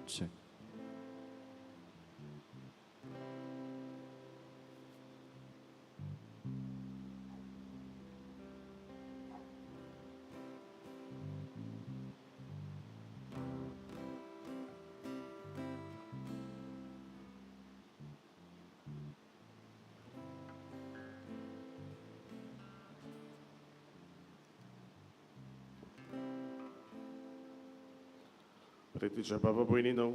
मागचें. प्रितीच्या बाबा भयणीनो,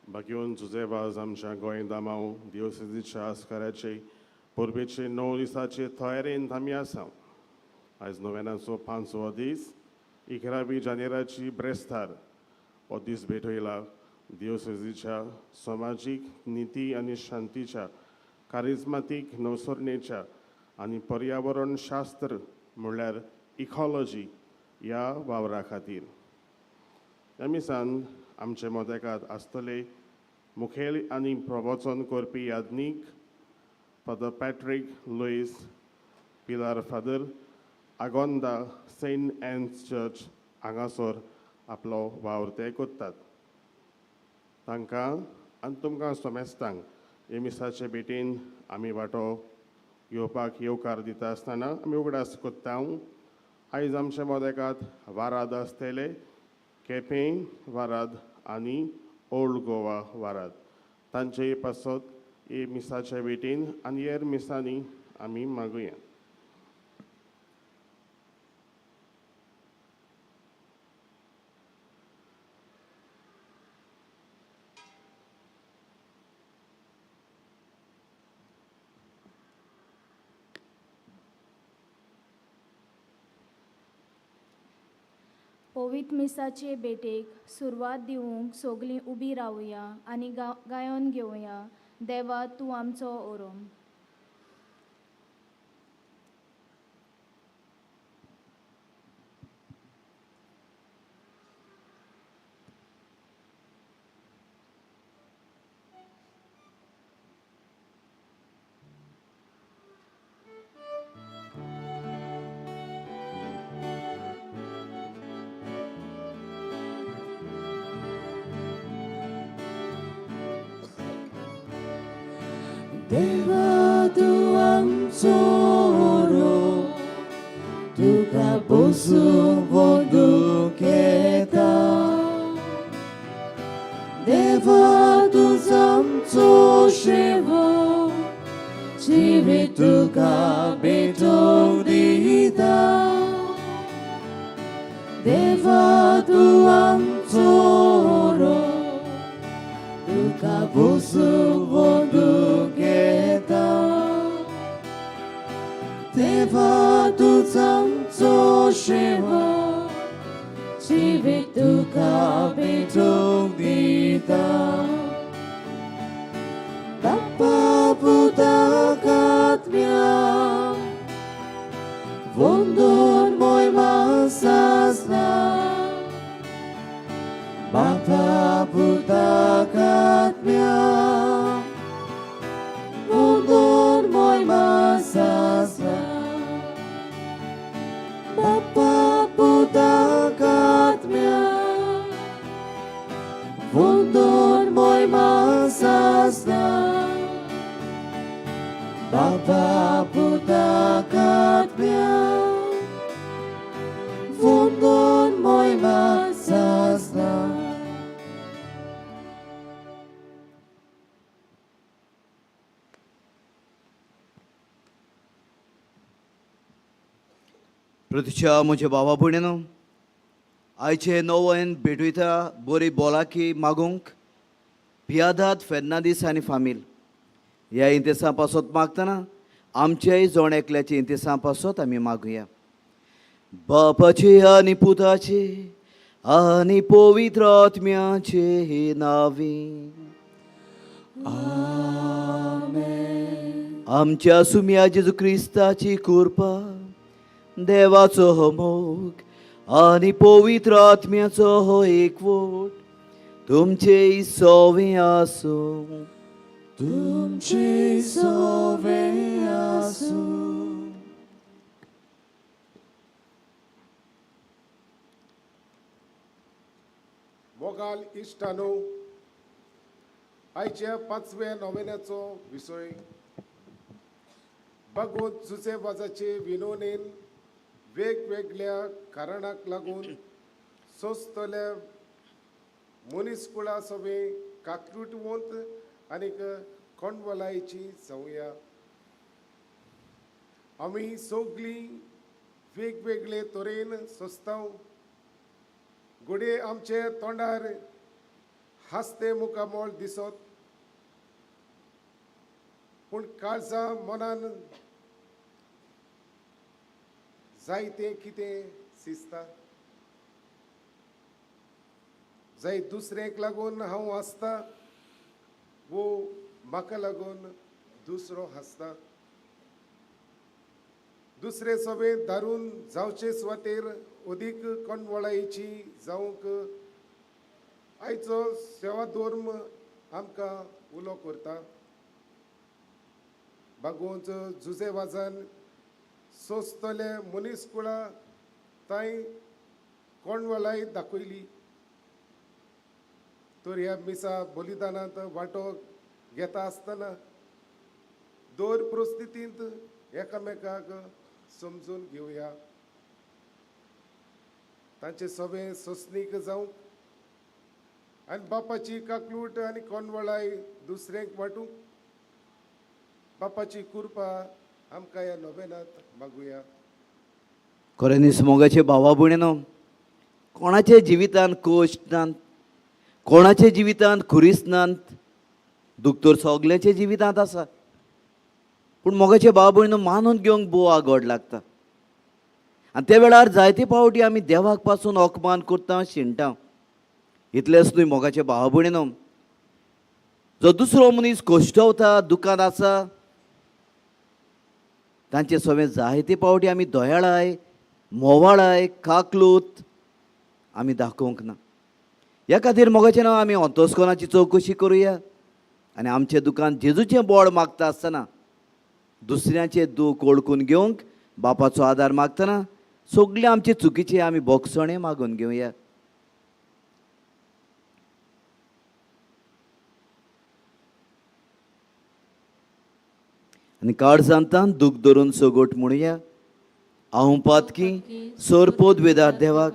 भाग्योन जुजेवाज आमच्या गोंय दामांव दिवसेजीच्या आस्काराचे परबेचे 9 दिसाचे तयारेन आमी आसा. आयज नोव्यानाचो 5वो दीस, 11 जानेराची ब्रेस्तार. हो दीस भेटयला दिवसेजीच्या समाजीक निती आनी शांतीच्या कारिज्मातीक नवसरणेच्या आनी पर्यावरण शास्त्र म्हणल्यार इकॉलॉजी ह्या वावरा खातीर. ह्या मिसान आमचे मोदेकात आसतले मुखेल आनी प्रवचन करपी Yagnik Father Patrick Luis Pilar, Father Agonda Saint Anne's Church हांगासर आपलो वावर ते करतात. तांकां आनी तुमकां समेस्तांक हे मिसाचे भेटीन आमी वांटो घेवपाक येवकार दिता आसतना आमी उगडास करता. आयज आमच्या मोदेकात वाराद आसतले, केपें वाराद आनी ओल्ड गोवा वाराद. तांचे पासत हे मिसाच्या भेटीन आनी हेर मिसांनी आमी मागुया. पवित्र मिसाचे भेटेक सुरवात दिवंक सगलीं उबी रावया आनी गायोन घेवया, देवा तूं आमचो ओरोम. Deva tu amsoro, tu kabusu vonduketa. Deva tu samso shiva, chivitu kabetong dita. Deva tu amsoro, tu kabusu vonduketa. Deva tu samso shiva, chivitu kabetong dita. Bapa putakatmya, vondon moy masasna. Bapa putakatmya, vondon moy masasna. Bapa putakatmya, vondon moy masasna. Bapa putakatmya, vondon moy masasna. प्रतिच्या म्हज्या बाबा भयणीनो, आयचे नवयन भेटयता बरी बोलाकी मागूंक पियादाद फेर्नांदीस आनी फामील ह्या इंतेसां पासत मागतना आमचेय जण एकल्याचे इंतेसां पासत आमी मागुया. बापाचे आनी पुताचे आनी पवित्र आत्म्याचे नांवी आमेन. आमच्या सुम्या जेजू क्रिस्ताची कृपा, देवाचो हो मोग आनी पवित्र आत्म्याचो हो एकवट तुमचे सोवे आसूं. तुमचे सोवे आसूं. मोगाल इश्टानो, आयच्या पांचव्या नोवेनाचो विसय भगवत जुजे वाजाचे विनोनेन वेगवेगळ्या कारणाक लागून सोंसतल्या मनीसकुळा सवे काकलुटवंत आनीक कोंडवलायची जावया. आमी सगळीं वेगवेगळे तरेन सोंसताव. घडये आमचे तोंडार हांसतें मुखामळ दिसत, पूण काळजा मनान जायतें कितें दिसता. जाय दुसऱ्याक लागून हांव हांसता वो म्हाका लागून दुसरो हांसता. दुसरे सभेंत धारून जावचे सुवातेर अदीक कणवळायेची जावंक आयचो सेवा धर्म आमकां उलो करता. बागोवंच जुजे वाजान सोंसतले मनीसकुळा तांय कोणवलाय दाखयली. तर ह्या मिसा बलिदानांत वांटो घेता आसतना दर परिस्थितींत एकामेकाक समजून घेवया. तांचे सगळे सोंसणीक जावंक आनी बापाची काकलूट आनी कोनवळाय दुसऱ्यांक वांटूंक बापाची कृपा आमकां ह्या नोवेनांत मागुया. खऱ्यांनीच मोगाचे भावा भयणीनो, कोणाच्या जिवितांत कश्ट नात, कोणाच्या जिवितांत खुरीस नात, दुख तर सगल्यांच्या जिवितांत आसा. पूण मोगाचे भाव भयणीनो, मानून घेवंक भोव आगोड लागता आनी त्या वेळार जायते फावटी आमी देवाक पासून अपमान करता, शिणटा. इतलेंच न्हय मोगाचे भाव भयणीनो, जो दुसरो मनीस कश्टवता, दुकान आसा, तांचे सगळें जायते फावटी आमी दयाळाय, मोवाळाय, काकलूत आमी दाखोवंक ना. ह्या खातीर मोगाचें नांव आमी अंतस्कोनाची चवकशी करुया आनी आमचें दुकान जेजूचें बोड मागता आसतना दुसऱ्याचें दूख वळखून घेवंक बापाचो आदार मागतना सगळें आमचे चुकीचें आमी बोगसणें मागून घेवया. आनी काळजांतान दूख धरून सगट म्हणुया, हांव पातकी सोरपोत वेदार देवाक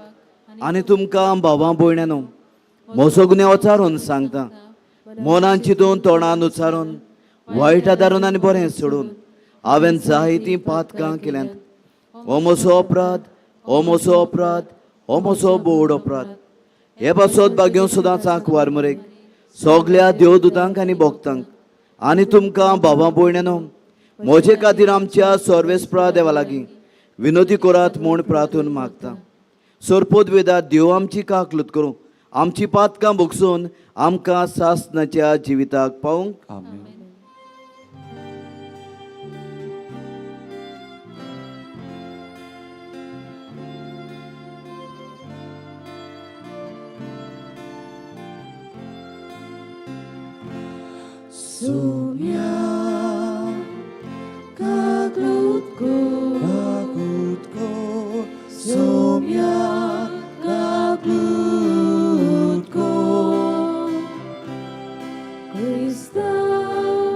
आनी तुमकां भावां भयणांनो म्हजो गुन्यांव उचारून सांगता, मनान चिंतून तोंडान उचारून वायट आदारून आनी बरें सोडून हांवें जायतीं पातकां केल्यांत. हो म्हजो अपराध, हो म्हजो अपराध, हो म्हजो बोड अपराध. हे पासत भाग्यो सदांच आंकवार मरेक सगल्या देवदूतांक आनी भक्तांक आनी तुमकां भावां भयणांनो म्हजे खातीर आमच्या सर्वेस्प्रा देवा लागीं विनोदी करात म्हूण प्रार्थून मागता. सोरपोत वेदा देव आमची काकलूत करूं, आमची पातकां भोगसून आमकां सासनाच्या जिविताक पावूंक. आमेन. Sumya kaklut ko, kakut ko, sumya kaklut ko. Krista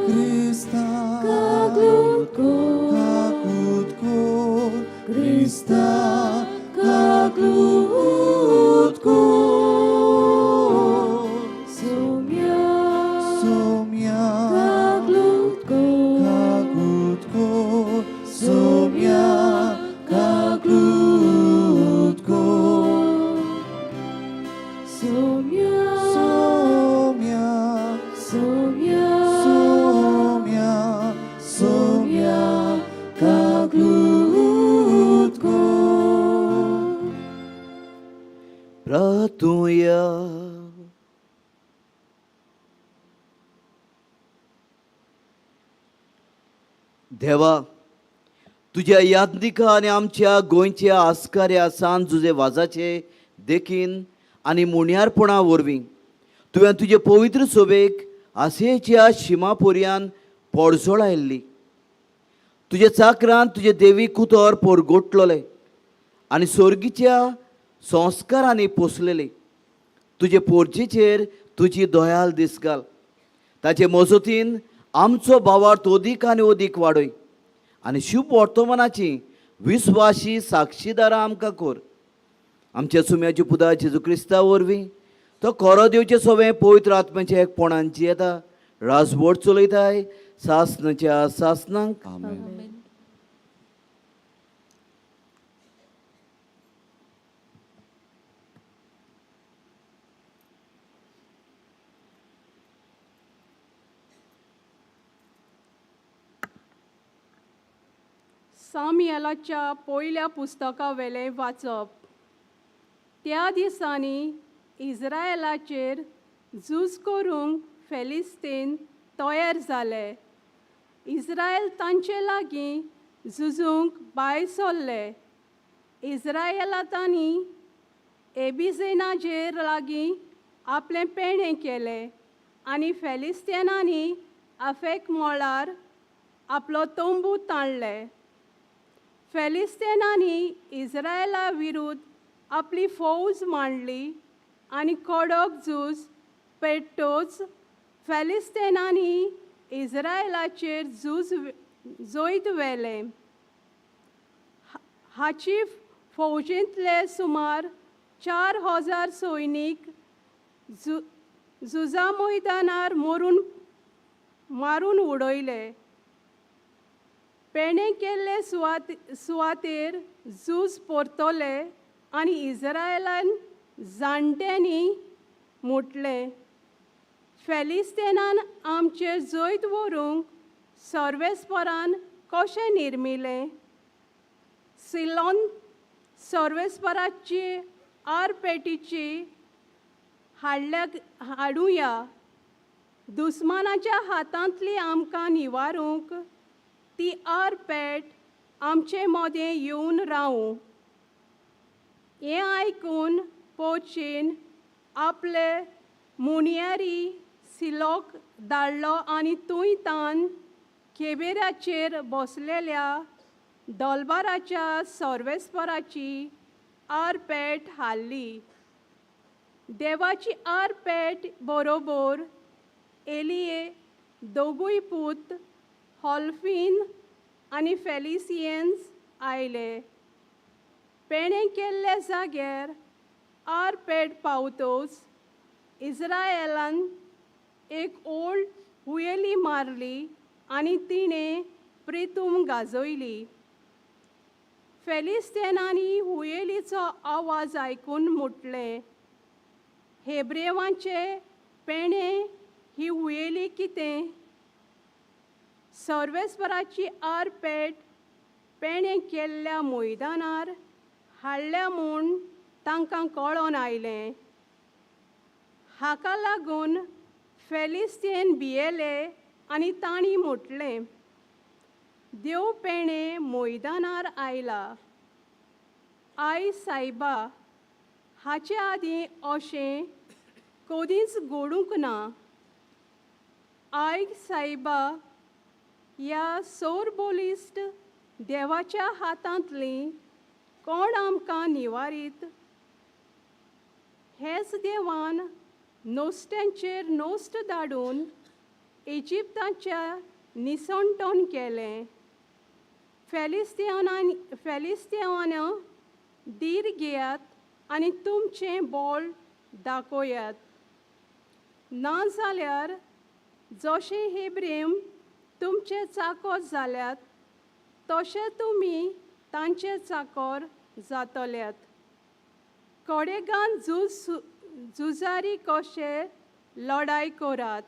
Krista kaklut ko, kakut ko, Krista kaklut ko. Sumya Sumya kaklut ko, kakut ko, sumya kaklut ko. Sumya Sumya, Sumya sumya, sumya kaklut ko. प्रातुया. देवा, तुज्या यादनिका आनी आमच्या गोंयच्या आस्काऱ्या सान जुजे वाजाचे देखीन आनी मुण्यारपणा वरवीं तुवें तुजे पवित्र सोबेक आशेच्या शिमा पर्यान पोडजोळायल्ली. तुज्या चाकरान तुजे देवी कुतोर पोरगोटलोले आनी सोर्गीच्या संस्कारांनी पोसलेले. तुजे पोरजेचेर तुजी दयाल दीस घाल. ताचे मजतीन आमचो भावार्थ अदीक आनी अदीक वाडय आनी शुभ वर्तमानाची विस्वाशी साक्षीदारां आमकां कर. आमच्या सुम्याची पुता जेजू क्रिस्ता वरवीं तो खरो दिवचे सवें पवित्र आत्म्याचे एकपणान जियेता, राजवट चलयताय सासनाच्या सासनांक. आमेन. सामियलाच्या पयल्या पुस्तका वेलें वाचप. त्या दिसांनी इस्रायलाचेर झूज करूंक फेलिस्तीन तयार जाले. इस्रायल तांचे लागीं झुजूंक भायर सरले. इस्रायलांनी एबिझेनाचेर लागीं आपलें पेणें केलें आनी फेलिस्तीनांनी अफेक मळार आपलो तंबू ताणले. फेलिस्तीनांनी इस्रायला विरुद्ध आपली फौज मांडली आनी कडक झूज पेट्टोच फेलिस्तीनांनी इस्रायलाचेर झूज जैत व्हेलें. हाची फौजेंतले सुमार 4000 सैनीक झुजा मैदानार मारून उडयले. पेणे केल्ले सुवातेर झूज परतले आनी इस्रायलान जाणट्यांनी म्हटलें, फेलिस्तीनान आमचेर जैत व्हरूंक सर्वेस्परान कशें निर्मिलें? सिलोन सर्वेस्पराची आरपेटीची हाडुया, दुस्मानाच्या हातांतली आमकां निवारूंक ती आरपेट आमचे मदें येवन रावूं. हें आयकून पोचेन आपले मुनियारी सिलोक धाडलो आनी थंय तान खेबेराचेर बसलेल्या दलबाराच्या सर्वेस्पराची आरपेट हाडली. देवाची आरपेट बरोबर एलिये दोगूय पूत हॉल्फीन आनी फेलिसियन्स आयले. पेणे केल्ल्या जाग्यार आरपेट पावतोच इस्रायलान एक ओल्ड हुयेली मारली आनी तिणें प्रितूम गाजयली. फेलिस्तेनांनी हुयेलीचो आवाज आयकून म्हटलें, हेब्रेवांचे पेणे ही हुयेली कितें? सर्वेस्पराची आरपेट पेणे केल्ल्या मैदानार हाडल्या म्हूण तांकां कळोन आयलें. हाका लागून फेलिस्तीन भियेले आनी तांणी म्हटलें, देव पेणे मैदानार आयला. I सायबा, हाचे आदीं अशें कदींच घडूंक ना. I सायबा, ह्या सौर बोलिस्ट देवाच्या हातांतली कोण आमकां निवारीत? हेच देवान नोस्ट्यांचेर नोस्ट धाडून इजिप्ताच्या निसणटण केलें. फेलिस्तियाना धीर घेयात आनी तुमचें बोल दाखयात, ना जाल्यार जशें हेब्रेम तुमचे चाकोर जाल्यात तशें तुमी तांचे चाकोर जातल्यात. कोडेगान झुजारी कशे लढाय करात.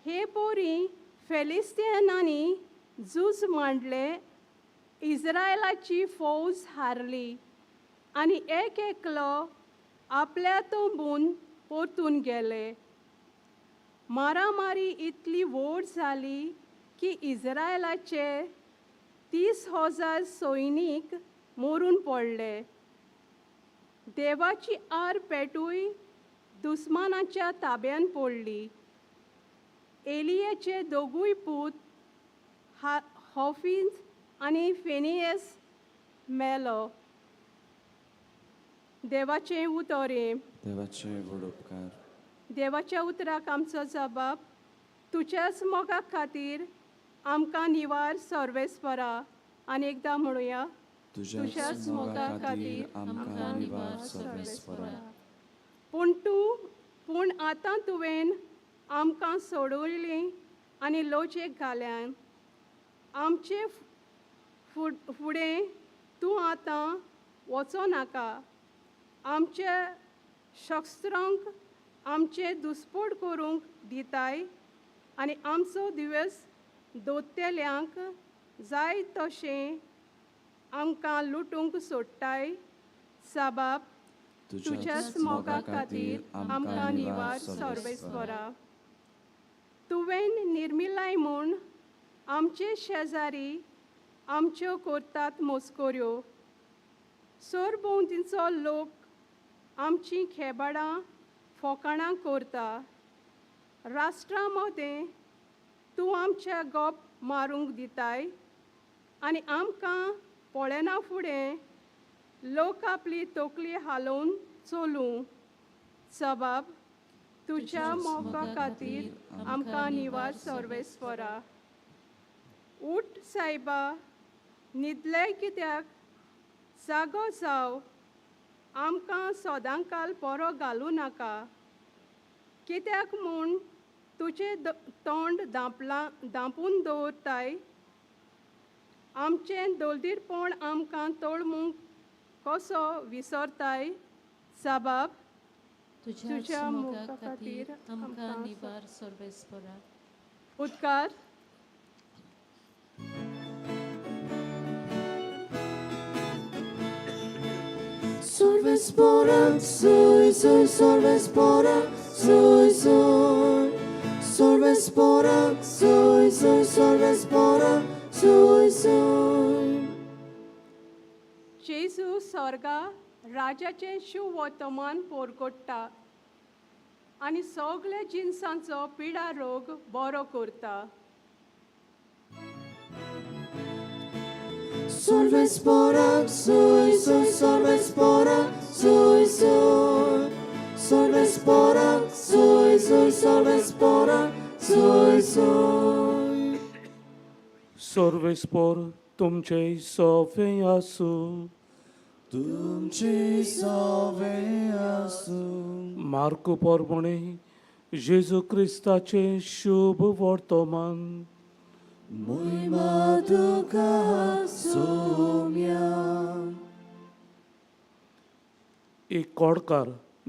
हे पोरी फेलिस्तीनांनी झूज मांडलें. इस्रायलाची फौज हारली आनी एक एकलो आपल्या तंबून परतून गेले. मारामारी इतली व्हड जाली की इस्रायलाचे 30,000 सैनीक मरून पडले. देवाची आर पेटूय दुस्मानाच्या ताब्यान पडली. एलियाचे दोगूय पूत हॉफिन्स आनी फेनियस मेलो. देवाचें उतर हें. देवाचे व्हड उपकार. देवाच्या उतराक आमचो जबाब तुज्याच मोगा खातीर आमकां निवार सर्वेस्परा. आनी एकदां म्हणुया, तुज्याच मोगा खातीर आमकां निवार सर्वेस्परा. पूण तूं पूण आतां तुवें आमकां सोडयलीं आनी लोचेक घाल्यान. आमचे फुडें तूं आतां वचो नाका. आमचे शस्त्रांक आमचे दुस्पोट करूंक दिताय आनी आमचो दिवस दोत्तेल्यांक जाय तशें आमकां लुटूंक सोडटाय. साबाब, तुज्याच मोगा खातीर आमकां निवार सर्वेस्परा. तुवें निर्मिलाय म्हूण आमचे शेजारी आमच्यो करतात मस्कऱ्यो. सरभोंवतीचो लोक आमचीं खेबाडां फोकाणां करता. राष्ट्रां मदें तूं आमच्या गोप मारूंक दिताय आनी आमकां पळयना फुडें लोक आपली तकली हालोवन चलूं. सबाब, तुज्या मोगा खातीर आमकां निवार सर्वेस्परा. उठ सायबा, न्हिदले कित्याक? जागो जाव, आमकां सदांकाल परो घालूं नाका. कित्याक म्हूण तुजें तोंड धांपलां धांपून दवरताय? आमचें दलदीरपण आमकां तळमूंक कसो विसरताय? साबाब, तुज्या मोगा खातीर आमकां निवार सर्वेस्परा. उदकार. Solves sui sui solves pora sui sui solves pora sui sui solves pora sui sui. जेजू स्वर्गा राजाचें शुवर्तमान पोरकोट्टा आनी सगल्या जिनसांचो पिडा रोग बरो करता. Solves pora sui sui solves pora sui sui solves pora sui sui solves pora sui sui. सर्वेस्पोर तुमचे सोफे आसूं. तुमची सवे आसूं. मार्कू पोरमणे जेजू क्रिस्ताचें शुभ वर्तमान. मोहिमा तुका सोम्या. एक कोडकार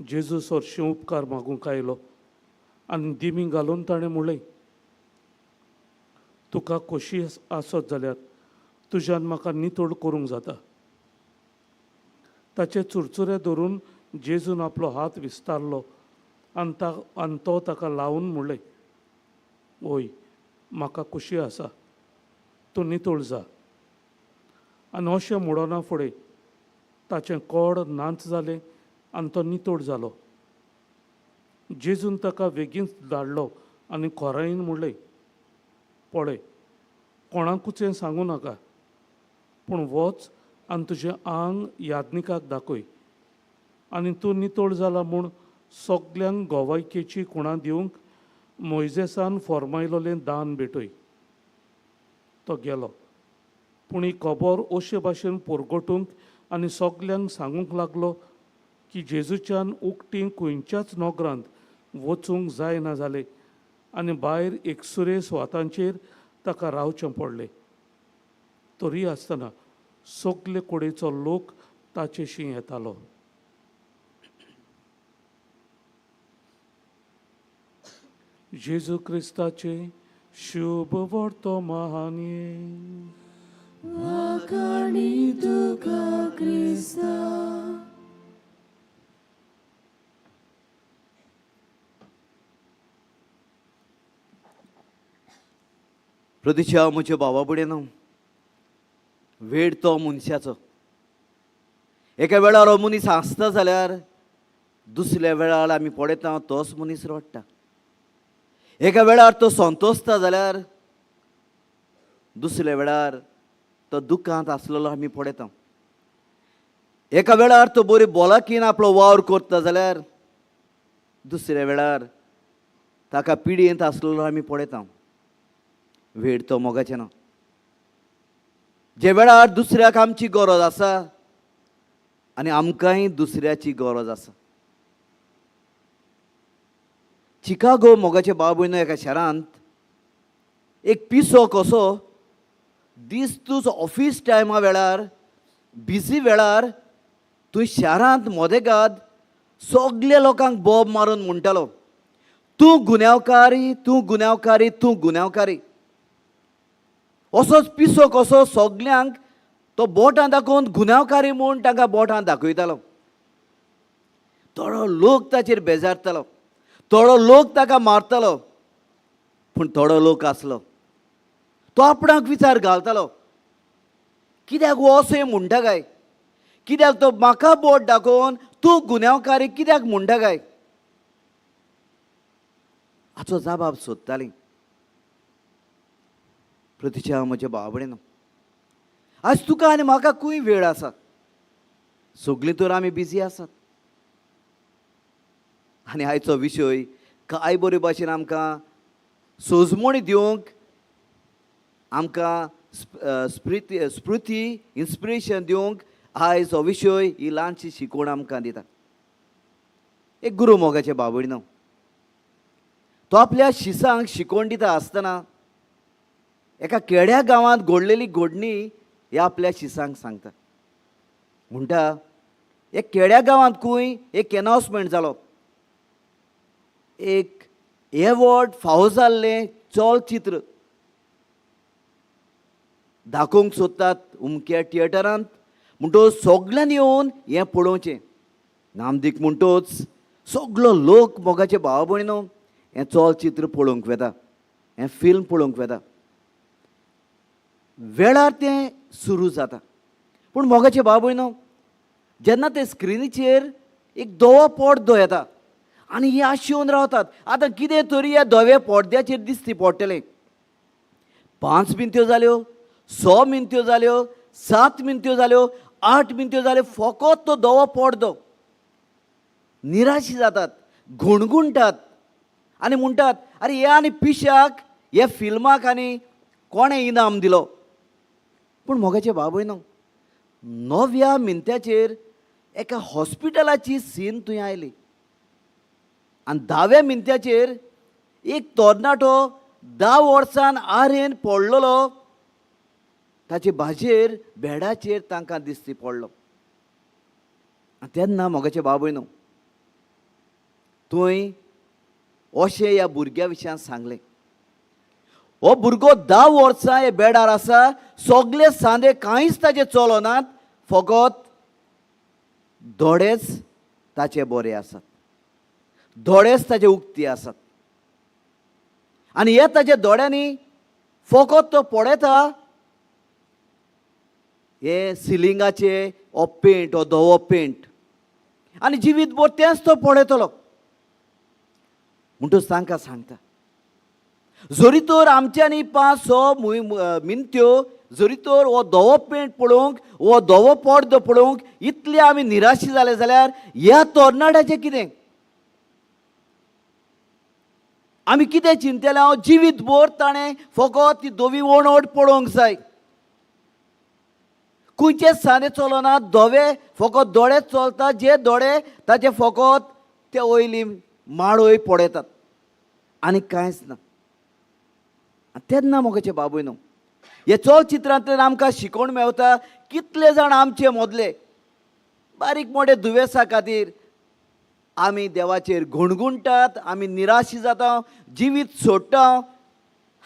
जेजू सरशीं उपकार मागूंक आयलो आनी दिमी घालून ताणें म्हणलें, तुका खोशी आसत जाल्यार तुज्यान म्हाका नितळ करूंक जाता. ताचे चुरचुरे धरून जेजून आपलो हात विस्तारलो आनी आनी तो ताका लावन म्हणलें, ओय, म्हाका खोशी आसा, तूं नितळ जा. आनी अशें म्हणना फुडें ताचें कोड नाच जालें आनी तो नितळ जालो. जेजून ताका बेगीनच धाडलो आनी खोरायेन म्हणलें, पळय, कोणाकूच हें सांगूं नाका, पूण वच आनी तुजें आंग याज्ञिकाक दाखय आनी तूं नितळ जाला म्हूण सगल्यांक गोवायकेची खुणां दिवंक मोयजेसान फॉर्मायलोलें दान भेटय. तो गेलो, पूण ही खबर अशे भाशेन पोरगटूंक आनी सगल्यांक सांगूंक लागलो की जेजूच्यान उकटी खंयच्याच नोगरांत वचूंक जायना जालें आनी भायर एकसुरे सुवातांचेर ताका रावचें पडलें. तरी आसतना सगले कडेचो लोक ताचेशी येतालो. जेजू क्रिस्ताचें शुभ वर्तमान. वाखाणी तुका क्रिस्ता. प्रदिशा म्हज्या भावा भयणीनो, वेळ तो मनशाचो. एका वेळार हो मनीस हांसता जाल्यार दुसऱ्या वेळार आमी पळयता तोच मनीस रडटा. एका वेळार तो संतोसता जाल्यार दुसऱ्या वेळार तो दुखांत आसलेलो आमी पळयता. एका वेळार तो बरी बोलाकीन आपलो वावर करता जाल्यार दुसऱ्या वेळार ताका पिडयेंत आसलेलो आमी पळयता. वेळ तो मोगाचें ना. जे वेळार दुसऱ्याक आमची गरज आसा आनी आमकांय दुसऱ्याची गरज आसा. चिकागो मोगाचे बाबूय एका शारांत एक पिसो कसो दिस्तूच ऑफीस टायमा वेळार बिजी वेळार थंय शारांत मोदेगाद सगल्या लोकांक बोब मारून म्हणटालो, तूं गुन्यांवकारी, तूं गुन्यांवकारी, तूं गुन्यांवकारी. असोच पिसो कसो सगल्यांक तो बोटां दाखोवन गुन्यांवकारी म्हूण तांकां बोटां दाखयतालो. थोडो लोक ताचेर बेजारतालो, थोडो लोक ताका मारतालो, पूण थोडो लोक आसलो तो आपणाक विचार घालतालो, कित्याक हो अशें म्हणटा काय, कित्याक तो म्हाका बोट दाखोवन तूं गुन्यांवकारी कित्याक म्हणटा काय, हाचो जबाब सोदताली. प्रतिच्या म्हज्या भाव भयणीनो, आज तुका आनी म्हाका खूंय वेळ आसा? सगळीं तर आमी बिजी आसात. आनी आयचो विशय काय बरे भाशेन आमकां सोजमणी दिवंक, आमकां स्मृती स्मृती इन्स्पिरेशन दिवंक आयज हो विशय ही ल्हानशी शिकवण आमकां दिता. एक गुरू मोगाचे भाव भयणीनो, तो आपल्या शिसांक शिकवण दिता आसतना एका केड्या गांवांत घडलेली घडणी ह्या आपल्या शिसांक सांगता. म्हणटा, एक केड्या गांवांत खंय एक एनावन्समेंट जालो, एक एवॉर्ड फावो जाल्लें चलचित्र दाखोवंक सोदतात उमक्या थिएटरांत, म्हणटकच सगल्यांनी येवन हें पळोवचें. नामदीक म्हणटोच सगलो लोक मोगाचे भाव भयणीनो हें चलचित्र पळोवंक वेता, हें फिल्म पळोवंक वेता. वेळार तें सुरू जाता, पूण मोगाचे भाव भयणीनो जेन्ना ते स्क्रिनीचेर एक धवो पडदो येता आनी ही आशेवन रावतात आतां कितें तरी ह्या धव्या पडद्याचेर दिसती पडटलें. 5 मिनत्यो जाल्यो, 6 मिनत्यो जाल्यो, 7 मिनत्यो जाल्यो, 8 मिनत्यो जाल्यो, फकत तो धवो पडदो. निराशी जातात, गुणगुणटात आनी म्हणटात, आरे ह्या आनी पिशाक ह्या फिल्माक आनी कोणें इनाम दिलो. पूण मोगाचे भाव भयणीनो, 9व्या मिनत्याचेर एका हॉस्पिटलाची सीन थंय आयली आनी 10व्या मिनत्याचेर एक तरणाटो 10 वर्सान आरेन पडलेलो ताचे भाजेर बेडाचेर तांकां दिसती पडलो. आनी तेन्ना मोगाचे भाव भयणीनो थंय अशें ह्या भुरग्या विशयान सांगलें, हो भुरगो 10 वर्सां हे बेडार आसा, सगळे सांदे कांयच ताचे चलनात, फकत दोळेच ताचे बरे आसात, दोळेच ताचे उक्ती आसात आनी हे ताच्या दोळ्यांनी फकत तो पळयता हे सिलिंगाचे हो पेंट, हो धवो पेंट, आनी जिवीत भर तेंच तो पळयतलो. म्हणटच तांकां सांगता, जरी तर आमच्यांनी 5-6 मिनत्यो जरी तर हो धवो पेंट पळोवंक, हो धवो पडदो पळोवंक इतले आमी निराशी जाले जाल्यार ह्या तरणाट्याचें कितें? आमी कितें चिंतले? हांव जिवीत भर ताणें फकत ती धवी वणवट पळोवंक जाय, खंयचेच सांदे चलना, धवे फकत दोळे चलता, जे दोळे ताचे फकत ते वयली माळय पळयतात आनी कांयच ना. तेन्ना मोगाचे बाबूय न्हू हे चलचित्रांतल्यान आमकां शिकोवण मेवता, कितले जाण आमचे मदले बारीक मोठे दुयेंसा खातीर आमी देवाचेर गुणगुणटात, आमी निराशी जाता, जिवीत सोडटा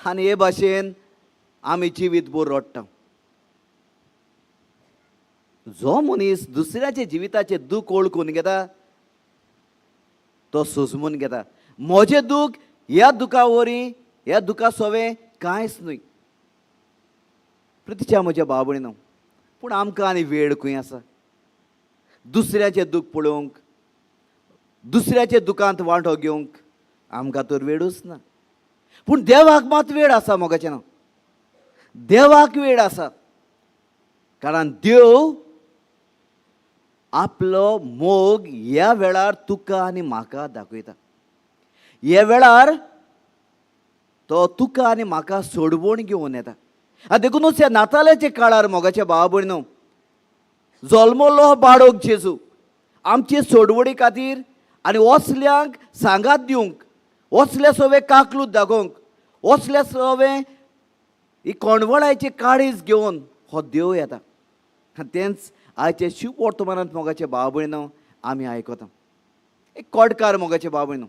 आनी हे भाशेन आमी जिवीत भर रडटा. जो मनीस दुसऱ्याच्या जिविताचें दूख वळखून घेता तो सोजमून घेता, म्हजें दूख ह्या दुखा वरी, ह्या दुखा सोवें कांयच न्हय. प्रतिच्या म्हज्या भाव भयणीनो, पूण आमकां आनी वेळ खंय आसा दुसऱ्याचें दूख पळोवंक, दुसऱ्याच्या दुखांत वांटो घेवंक आमकां तर वेळूच ना. पूण देवाक मात वेळ आसा मोगाचें ना, देवाक वेळ आसा, कारण देव आपलो मोग ह्या वेळार तुका आनी म्हाका दाखयता. हे वेळार तो तुका आनी म्हाका सोडवण घेवन येता. आनी देखुनूच ह्या नातालाच्या काळार मोगाच्या भावा भयणो जल्मलो बाळक जेजू आमचे सोडवणी खातीर आनी वसल्यांक सांगात दिवंक, वसल्या सवे काकलूत दाखोवंक, वसल्या सवे ही कोणवळायची काळीज घेवन हो देव येता. आनी तेंच आयचे शिव वर्तमानांत मोगाचे भाव भयणो आमी आयकता. एक कोडकार मोगाचे भाव भयणो,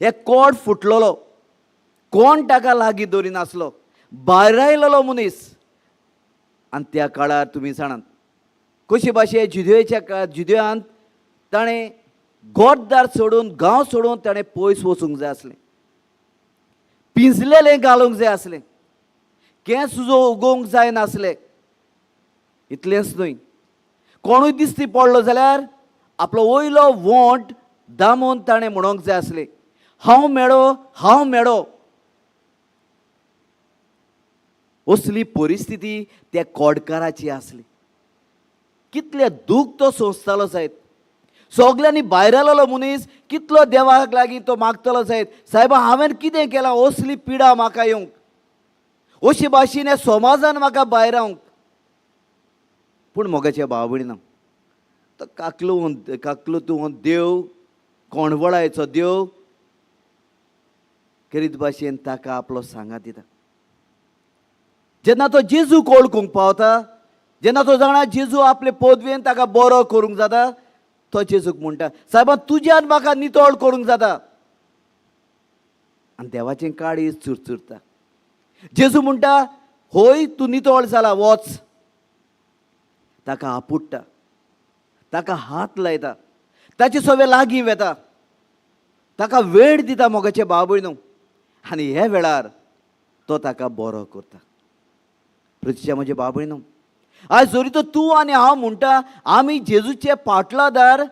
एक कोड फुटलेलो, कोण ताका लागीं दवरिनासलो, भायर आयलेलो मनीस. आनी त्या काळार तुमी जाणात कशी भाशे जुदयेच्या जुदयांत ताणें घरदार सोडून गांव सोडून ताणें पयस वचूंक जाय आसलें, पिंजलेलें घालूंक जाय आसलें, केंस जो उगोवंक जाय नासले. इतलेंच न्हय, कोणूय दिसती पडलो जाल्यार आपलो वयलो वोंट दामून ताणें म्हणोंक जाय आसलें, हांव मेळो, हांव मेळो. असली परिस्थिती त्या कोडकाराची आसली. कितलें दूख तो सोंसतालो जायत, सगल्यांनी भायर आयलेलो मनीस कितलो देवाक लागीं तो मागतलो जायत, सायबा हांवें कितें केलां असली पिडा म्हाका येवंक, अशी भाशेन ह्या समाजान म्हाका भायर रावंक. पूण मोगाच्या भाव भयणीनो, तो काकलो काकलो तूं देव, कोणवळायचो देव करीत भाशेन ताका आपलो सांगात दिता. जेन्ना तो जेजूक वळखूंक पावता, जेन्ना तो जाणा जेजू आपले पदवेन ताका बरो करूंक जाता, तो जेजूक म्हणटा, सायबा तुज्यान म्हाका नितळ करूंक जाता. आनी देवाचें काळीज चुरचुरता. जेजू म्हणटा, होय तूं नितळ जाला, वच. ताका आपुडटा, ताका हात लायता, ताचे सगळे लागीं वेता, ताका वेळ दिता मोगाचे भाव भयणो. आनी ह्या वेळार तो ताका बरो करता. प्रतिच्या म्हजे भाव भयणो, आयज जरी तर तूं आनी हांव म्हणटा आमी जेजूचे पाटलादार,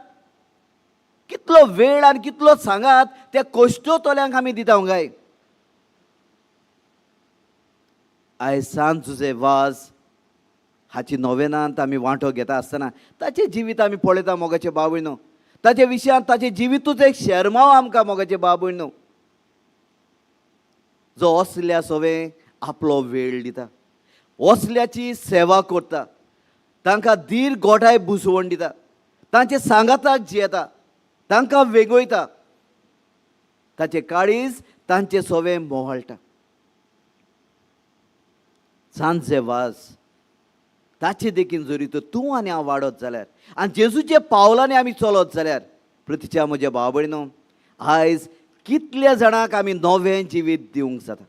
कितलो वेळ आनी कितलो सांगात त्या कश्टोतल्यांक आमी दिता गाय. आयज सांत जुजे वाज हाची नोवेनांत आमी वांटो घेता आसतना ताचें जिवीत आमी पळयता मोगाचे भाव भयणो. ताच्या विशयांत ताचें जिवितूच एक शेरमांव आमकां मोगाचे भाव भयणो, जो असल्या सवे आपलो वेळ दिता, असल्याची सेवा करता, तांकां धीर गोठाय बुजवण दिता, तांचे सांगाताक जियेता, तांकां वेगोयता, ताचें काळीज तांचे सवे मोहाळटा. सांजे वाज ताचे देखीन जरी तर तूं आनी हांव वाडत जाल्यार आनी जेजूच्या पावलांनी आमी चलत जाल्यार प्रतिच्या म्हज्या भाव भयणो, आयज कितल्या जाणांक आमी नवें जिवीत दिवंक जाता,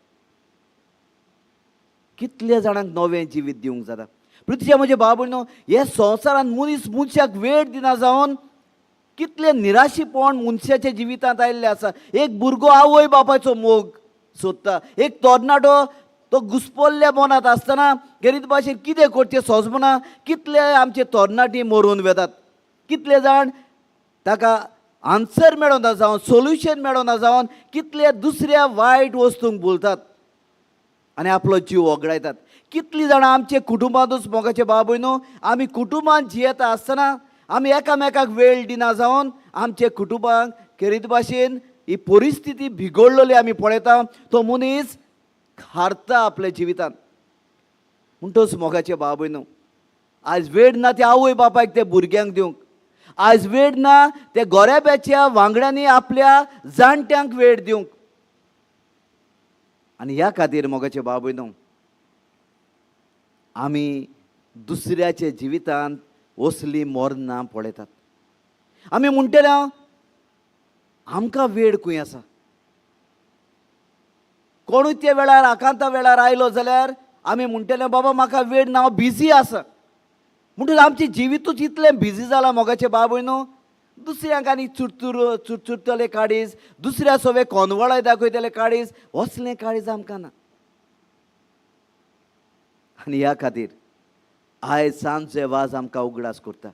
कितल्या जाणांक नवें जिवीत दिवंक जाता. पृथ्वीच्या म्हज्या भाव भयणो, हे संवसारांत मनीस मनशाक वेळ दिना जावन कितलें निराशीपण मनशाच्या जिवितांत आयिल्लें आसा. एक भुरगो आवय बापायचो मोग सोदता, एक तरणाटो तो घुसपल्ल्या मनांत आसतना गरीब भाशेन कितें करचें सोंसना. कितले आमचे तरणाटी मरून वेतात, कितले जाण ताका आन्सर मेळना जावन, सोल्युशन मेळना जावन कितले दुसऱ्या वायट वस्तूंक भुलतात आनी आपलो जीव वगडायतात. कितलीं जाणां आमचे कुटुंबांतूच मोगाचे भाव भयणो, आमी कुटुंबांत जियेता आसतना आमी एकामेकाक वेळ दिना जावन आमचे कुटुंबांक खेरीत भाशेन ही परिस्थिती बिगडलेली आमी पळयता. तो मनीस हारता आपल्या जिवितांत. म्हणटच मोगाचे भाव भयणो, आयज वेळ ना त्या आवय बापायक ते भुरग्यांक दिवंक, आयज वेळ ना ते गोऱ्याब्याच्या वांगड्यांनी आपल्या जाणट्यांक वेळ दिवंक. आनी ह्या खातीर मोगाचे भाव भयणो, आमी दुसऱ्याच्या जिवितांत असलीं मरणां पळयतात. आमी म्हणटले आमकां वेळ खंय आसा, कोणूय त्या वेळार आकांता वेळार आयलो जाल्यार आमी म्हणटले बाबा म्हाका वेळ ना, हांव बिजी आसा. म्हणटकच आमचें जिवितूच इतलें बिजी जालां मोगाचे भाव भयणो, दुसऱ्यांक आनी चुरचुर चुरचुरतले काळीज, दुसऱ्या सवे कोनवळाय दाखयतले काळीज, असलें काळीज आमकां ना. आनी ह्या खातीर आयज सांजचे वाज आमकां उगडास करता,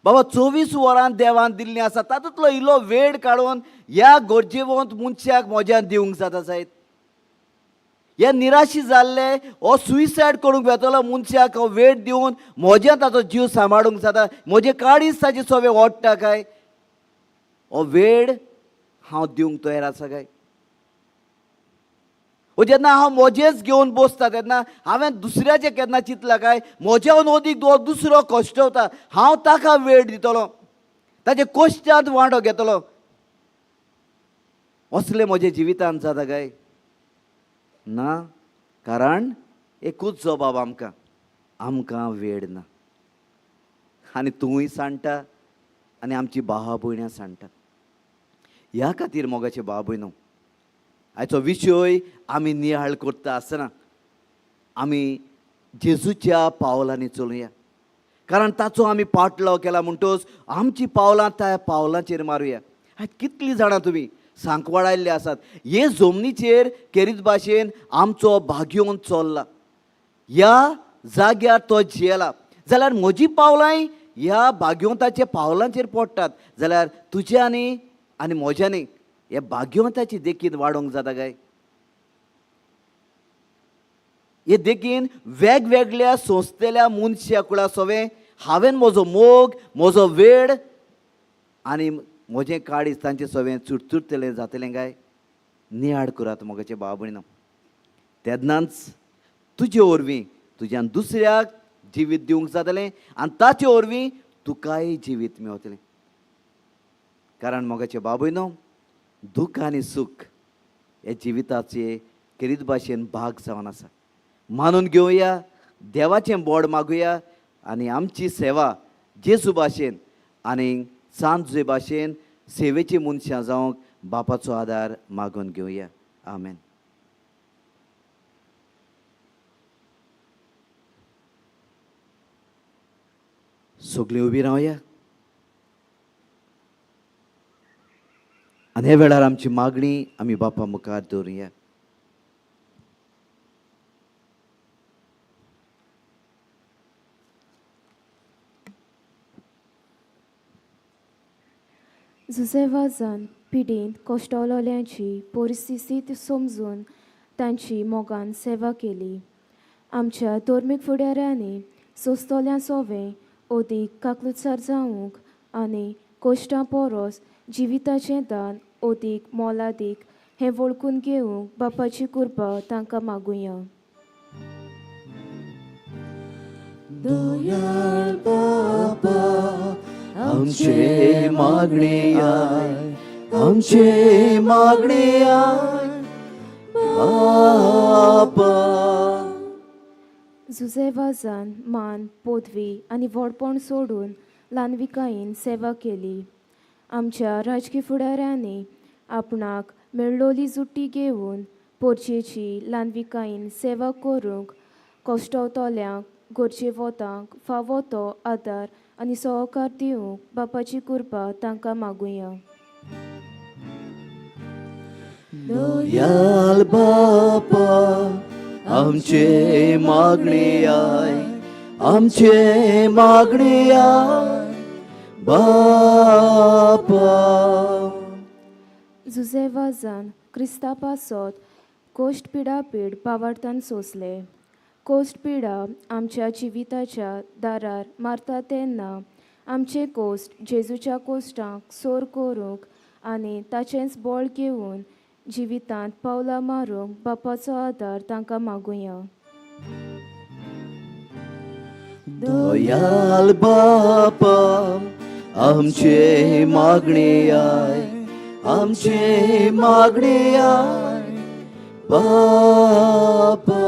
बाबा 24 वरां देवान दिल्लीं आसा, तातूंतलो इल्लो वेळ काडून ह्या गरजेवंत मनशाक म्हज्यान दिवंक जाता जायत. हे निराशी जाल्ले हो सुसायड करूंक वेतलो मनशाक हो वेळ दिवन म्हज्यान ताचो जीव सांबाळूंक जाता, म्हजें काळीज ताचे सवे ओडटा काय, हो वेळ हांव दिवंक तयार आसा काय. वो जेन्ना हांव म्हजेंच घेवन बसता तेन्ना हांवें दुसऱ्याचें केन्ना चिंतलां काय म्हज्याहून अदीक दुसरो कश्टवता, हांव ताका वेळ दितलो, ताचे कश्टांत वांटो घेतलो. असलें म्हज्या जिवितांत जाता काय ना? कारण एकूच जबाब आमकां, आमकां वेळ ना. आनी तूंय सांडटा आनी आमची भावा भयणां सांडटा. ह्या खातीर मोगाचे भाव भयणो, आयचो विशय आमी नियाळ करता आसतना आमी जेजूच्या पावलांनी चलुया, कारण ताचो आमी पाटलाव केला म्हणटच आमची पावलां त्या पावलांचेर मारुया. आयज कितलीं जाणां तुमी सांकवाळायल्ले आसात हे जमनीचेर केरीत भाशेन आमचो भाग्योवन चल्ला, ह्या जाग्यार तो जियेला जाल्यार म्हजी पावलांय ह्या भाग्यवंताच्या पावलांचेर पडटात जाल्यार तुज्यांनी आनी म्हज्यांनी ह्या भाग्यवंताची देखीन वाडोवंक जाता काय? हे देखीन वेगवेगळ्या संस्थेल्या मनशा कुळा सोवें हांवें म्हजो मोग, म्हजो वेळ आनी म्हजें काळीज तांचे सोवें चुरचुरतलें जातलें काय? नियाळ करात मोगाचे भाव भयणो. तेन्नाच तुजे वरवीं तुज्यान दुसऱ्याक जिवीत दिवंक जातलें आनी ताचे वरवीं तुकाय जिवीत मेवतलें. कारण मोगाचे भाव भयणो, दुख्ख आनी सूख हे जिविताचे खेरीत भाशेन भाग जावन आसा. मानून घेवया, देवाचें बोड मागुया आनी आमची सेवा जेजू भाशेन आनी सांत जुये भाशेन सेवेची मनशां जावंक बापाचो आदार मागून घेवया. आमेन. सगळीं उबी रावया आनी ह्या वेळार आमची मागणी आमी बापा मुखार दवरुया. जुझे वाजान पिडेंत कश्टवलोल्यांची परिस्थिती समजून तांची मोगान सेवा केली. आमच्या धर्मीक फुडाऱ्यांनी सोंसतल्या सोवें अदीक काकलुत्सार जावंक आनी कश्टां पोरोस जिविताचें दान अदीक मोलादीक हें वळखून घेवंक बापाची कृपा तांकां मागुया. दयाळ बाबा आमचे मागणे I, आमचे मागणे I बाबा. जुझे वाजान मान, पदवी आनी व्हडपण सोडून ल्हानविकायेन सेवा केली. आमच्या राजकी फुडाऱ्यांनी आपणाक मेळ्ळोली जुट्टी घेवन पोरचेची ल्हानविकायेन सेवा करूंक कश्टवतल्यांक गरजेवतांक फावो तो आदार आनी सहकार दिवंक बापाची कृपा तांकां मागुया. दयाळ बापा आमचे मागणे I, आमचे मागणे I बापा. जुझे वाजान क्रिस्ता पासत कोश्ट पिडापीड पावार्थान सोंसले. कोश्ट पिडा आमच्या जिविताच्या दारार मारता तेन्ना आमचे कोश्ट जेजूच्या कोश्टांक सोर करूंक आनी ताचेंच बळ घेवन जिवितांत पावलां मारूंक बापाचो आदार तांकां मागुया. दयाळ बापा आमचे मागणे I, आमचे मागणे I बापा.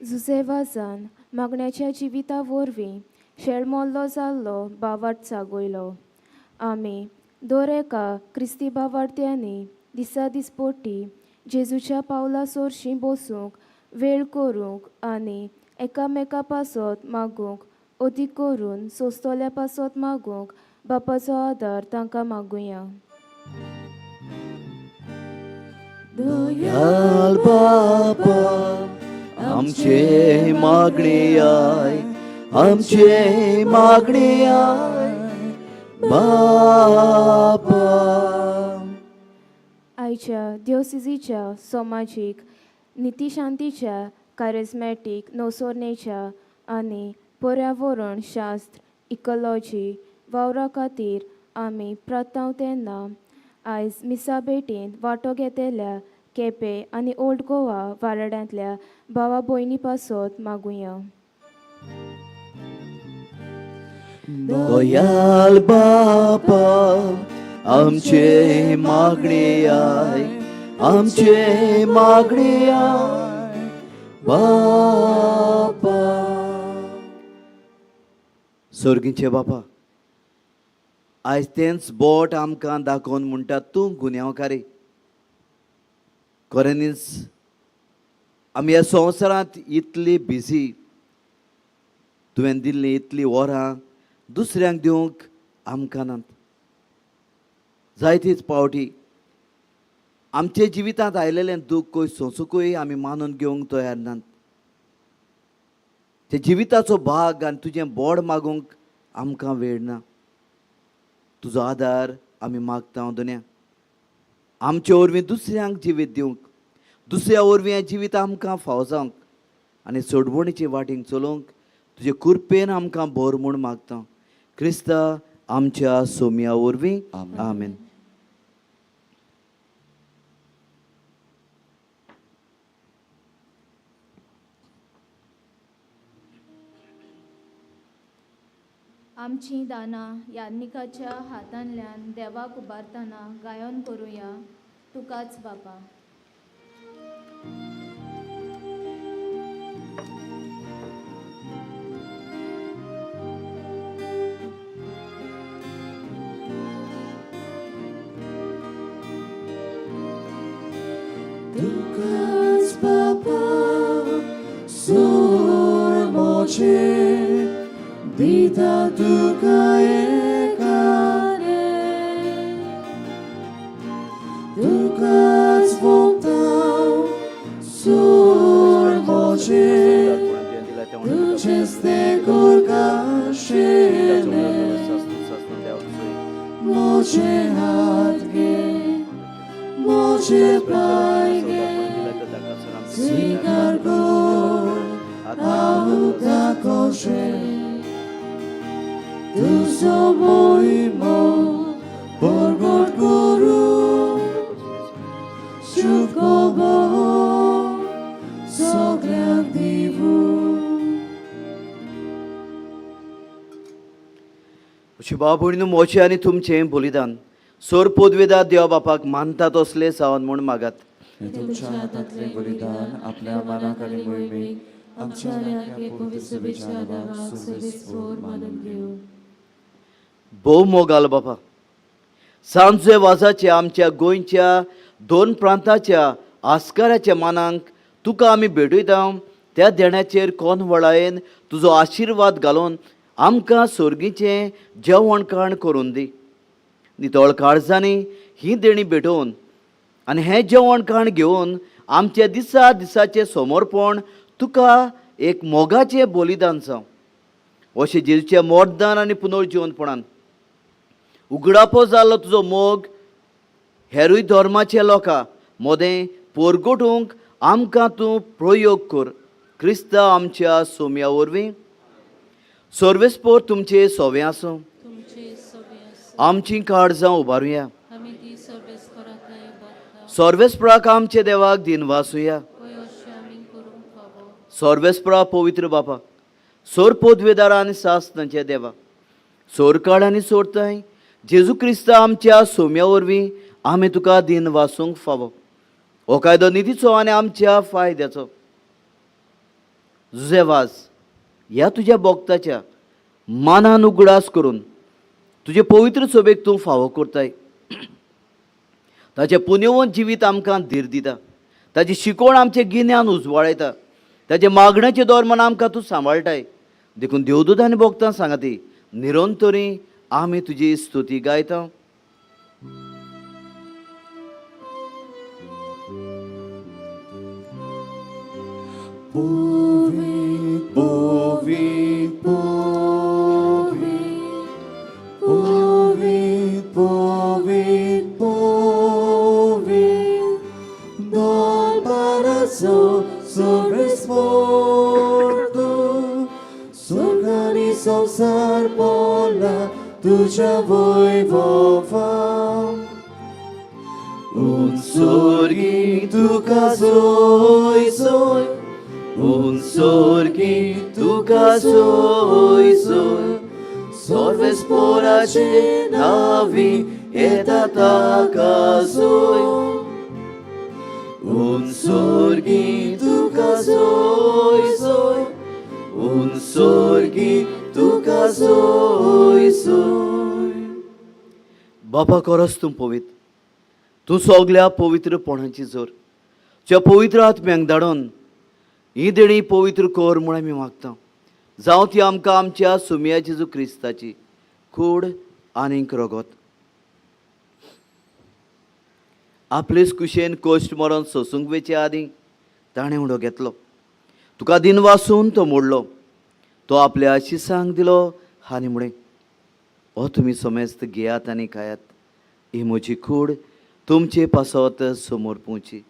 जुझे वाजान मागण्याच्या जिविता वरवीं शेळमोल्लो जाल्लो बावाट जागयलो. आमी दर एका क्रिस्ती बावार्थ्यांनी दिसा दिसपोटी जेजूच्या पावला सोरशीं बसूंक वेळ करूंक आनी एकामेका पासत मागूंक, अदीक करून सोंसतल्या पासत मागूंक बापाचो आदार तांकां मागुया. दयाळ बापा आमचे मागणे I, आमचे मागणे I बापा. आयच्या दिवसिजीच्या समाजीक नितीशांतीच्या कारिज्मॅटीक नवसरणेच्या आनी पर्यावरण शास्त्र इकॉलॉजी वावरा खातीर आमी प्रार्थना तेन्ना आयज मिसा भेटींत वांटो घेतल्या केपें आनी ओल्ड गोवा वाराड्यांतल्या भावा भयणी पासत मागुया. दयाल बापा आमचे मागणे I, आमचे मागणे I बापा. सोर्गीचे बापा, आयज तेंच बोट आमकां दाखोवन म्हणटा तूं गुन्यांवकारी. खऱ्यांनीच आमी ह्या संवसारांत इतली बिजी, तुवें दिल्लीं इतलीं वरां दुसऱ्यांक दिवंक आमकां नात. जायतीच पावटी आमच्या जिवितांत आयलेलें दुख्खूय सोंसूकूय आमी मानून घेवंक तयार नात. ते जिविताचो भाग आनी तुजें बोड मागूंक आमकां वेळ ना. तुजो आदार आमी मागता दोन्या, आमचे वरवीं दुसऱ्यांक जिवीत दिवंक, दुसऱ्या वरवीं हें जिवीत आमकां फावो जावंक आनी सोडवणीचे वाटेक चलोवंक तुजे कृपेन आमकां भर म्हूण मागता. क्रिस्ता आमच्या सोम्या वरवीं, आमेन. आमचीं दानां याज्ञिकाच्या हातांतल्यान देवाक उबारतना गायन करुया तुकाच बापा. तुकाच बापा सोर मोचे दिता तुका एकाने, तुकाच भोगता सोर मोचे तुझेच ते गोरकाशेने. मोचे हात घे, मोचे पाय घे, स्वीकार कर हांव दाखोशे. तुजो मोहिमो परगट करूं शुभ खबर सगळ्यांक दिवूं. बाबा मोचे आनी तुमचें बलिदान सोर पोदवेदा देवा बापाक मानता तसलें जावन म्हूण मागात. हें तुमच्या हातांतलें बलिदान आपल्या मनाक आनी मोहिमेक आमच्या आनी पवित्र सभेच्या देवाक सर्वेस्पोर मानून घेवं. भोव मोगाल बापा, सांजे वाजाच्या आमच्या गोंयच्या दोन प्रांताच्या आस्काराच्या मानांक तुका आमी भेटयता. त्या देण्याचेर कोन वळायेन तुजो आशिर्वाद घालून आमकां सोर्गीचें जेवण खाण करून दी. नितळ काळजांनी ही देणी भेटोवन आनी हें जेवण खाण घेवन आमच्या दिसा दिसाचें समर्पण तुका एक मोगाचें बलिदान जावं. अशें जेजूच्या मोर्दान आनी पुनर्जिवनपणान उगडापो जाल्लो तुजो मोग हेरूय धर्माच्या लोकां मोदें पोरगोटूंक आमकां तूं प्रयोग कर. क्रिस्ता आमच्या सोम्या वरवीं. सर्वेस्पोर तुमचे सोवें आसूं. आमचीं काळजां उबारुया. सर्वेस्पराक आमच्या देवाक दिनवासुया. सर्वेस्परा पवित्र बापा, सोर पोदवेदारा आनी सासनाच्या देवा, सोरकाड आनी सोरताय जेजू क्रिस्ता आमच्या सोम्या वरवीं आमी तुका दिन वासूंक फावो. हो कायदो निधीचो आनी आमच्या फायद्याचो. जुजे वाज ह्या तुज्या भक्ताच्या मानान उगडास करून तुजे पवित्र सोबेक तूं फावो करताय. ताचें पुण्यवंत जिवीत आमकां धीर दिता, ताची शिकवण आमचें गिन्यान उजवाळयता, ताचें मागण्याचें धर्मान आमकां तूं सांबाळटाय. देखून देवदूत आनी भक्तां सांगाती निरंतरी आमी तुजी स्तुती गायता. Povit, povit, povit, povit, povit, povit, dol paraso sobre sporto, sorgani संसार पोला तुझ्या वैभवान. सोर सोर्गी तुका सोय सोय उन सोर्गी तुका सोय सोय सर्वेस्पोराचे नावी येता ताका सोय उन सोर्गी तुका सोय सोय उन सोर्गी तुका सोय सोय. बापा खरोच तूं पवित्र, तूं सगल्या पवित्रपणाची जोर. तुज्या पवित्र आत्म्यांक धाडून ही देणी पवित्र कर म्हूण आमी मागता. जावं ती आमकां आमच्या सुमया जेजू क्रिस्ताची कूड आनीक रगत. आपलेच कुशेन कश्ट मरण सोसूंक वेचे आदीं ताणें उडो घेतलो, तुका दिन वासून तो मोडलो, तो आपल्या शिसांक दिलो आनी म्हळें, हो तुमी समेस्त घेयात आनी खायात, ही म्हजी कूड तुमचे पासत समोर पोवची.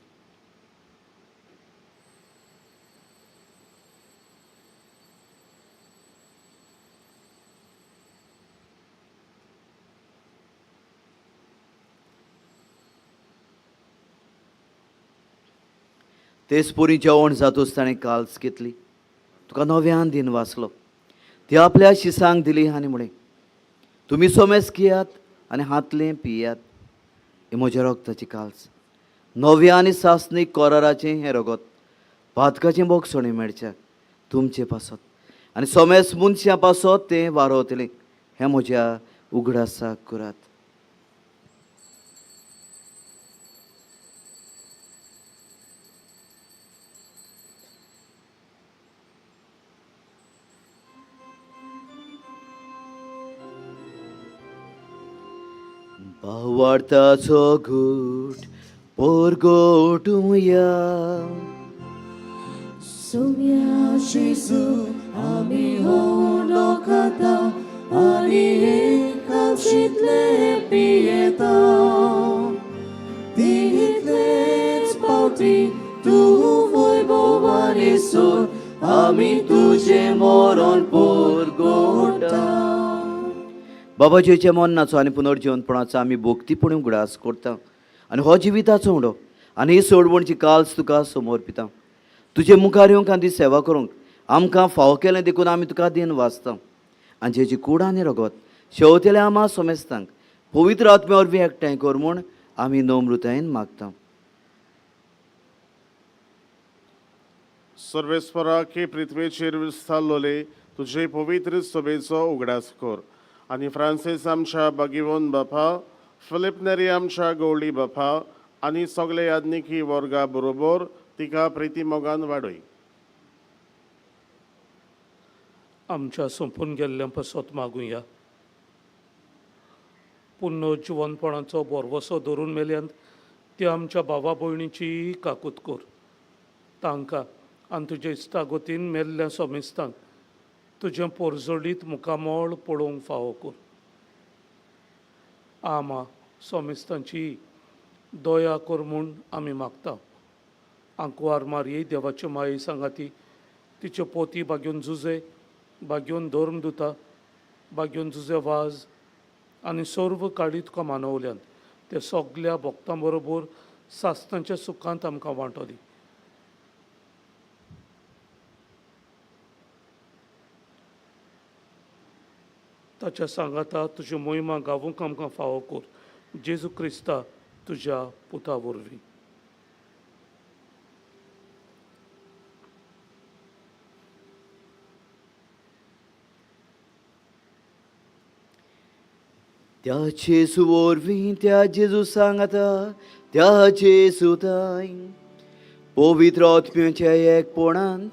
तेच परी जेवण जातूच ताणें काल्स घेतली, तुका नव्यान दिन वाचलो, ती आपल्या शिसांक दिली आनी म्हळें, तुमी सोमेस घेयात आनी हातलें पियात, हें म्हज्या रगताची काल्स, नव्या आनी सासणीक कोराराचें हें रगत पातकाचें बोगसणें मेळच्या तुमचे पासत आनी सोमेस मनशां पासत तें वारोवतलें, हें म्हज्या उगडासाक करात. भावार्थाचो घूट पोरगोटुया. सोम्या जेजू आमी होंडो खाता आनी कालशींतले पियेता. तितलेच पावटी तूं वैभवानी सोर आमी तुजें मरण पोरगोटा. बाबा जेच्या मरणाचो आनी पुनर्जिवनपणाचो आमी भोक्तीपणी उगडास करता आनी हो जिविताचो उडो आनी ही सोडवणची काल्स तुका समर्पिता. तुजे मुखार येवंक आनी तुजी सेवा करूंक आमकां फावो केलें देखून आमी तुका दिन वाचता. आनी जेची कूड आनी रगत शेवतेल्या आमा सोमेस्तांक पवित्र आत्म्या वरवीं एकठांय कर म्हूण आमी नम्रतायेन मागता. सर्वेस्परा की पृथ्वेचेर विस्तारलोले तुजे पवित्र सभेचो उगडास कर आनी फ्रांसीस आमच्या बागिवोन बापा, फिलीप नेरी आमच्या गवळी बापा आनी सगळे याज्ञिकी वर्गा बरोबर तिका प्रिती मोगान वाडय. आमच्या सोंपून गेल्ल्या पासत मागुया. पुण्य जिवनपणाचो बोरवसो धरून मेल्यांत ते आमच्या भावा भयणीची काकूत कर. तांकां आनी तुजे इश्टागतीन मेल्ल्या सोमेस्तांक तुजें पोरजोडीत मुखामळ पळोवंक फावो कर. आमा सोमेस्तांची दया कर म्हूण आमी मागता. आंकवार मारये देवाचे माये सांगाती तिच्यो पोती बागेवन जुजे, बागेवन धर्म दुता, बागेवन जुजे वाज आनी सर्व काळी तुका मानवल्यात ते सगल्या भक्तां बरोबर सासणाच्या सुखांत आमकां वांटो दी. ताच्या सांगाता तुज्यो मोहिमा गावूंक आमकां फावो कर. जेजू क्रिस्ता तुज्या पुता वरवीं. त्या जेजू वरवीं, त्या जेजू सांगाता, त्या जेजू ताय पवित्र आत्म्याच्या एकपणान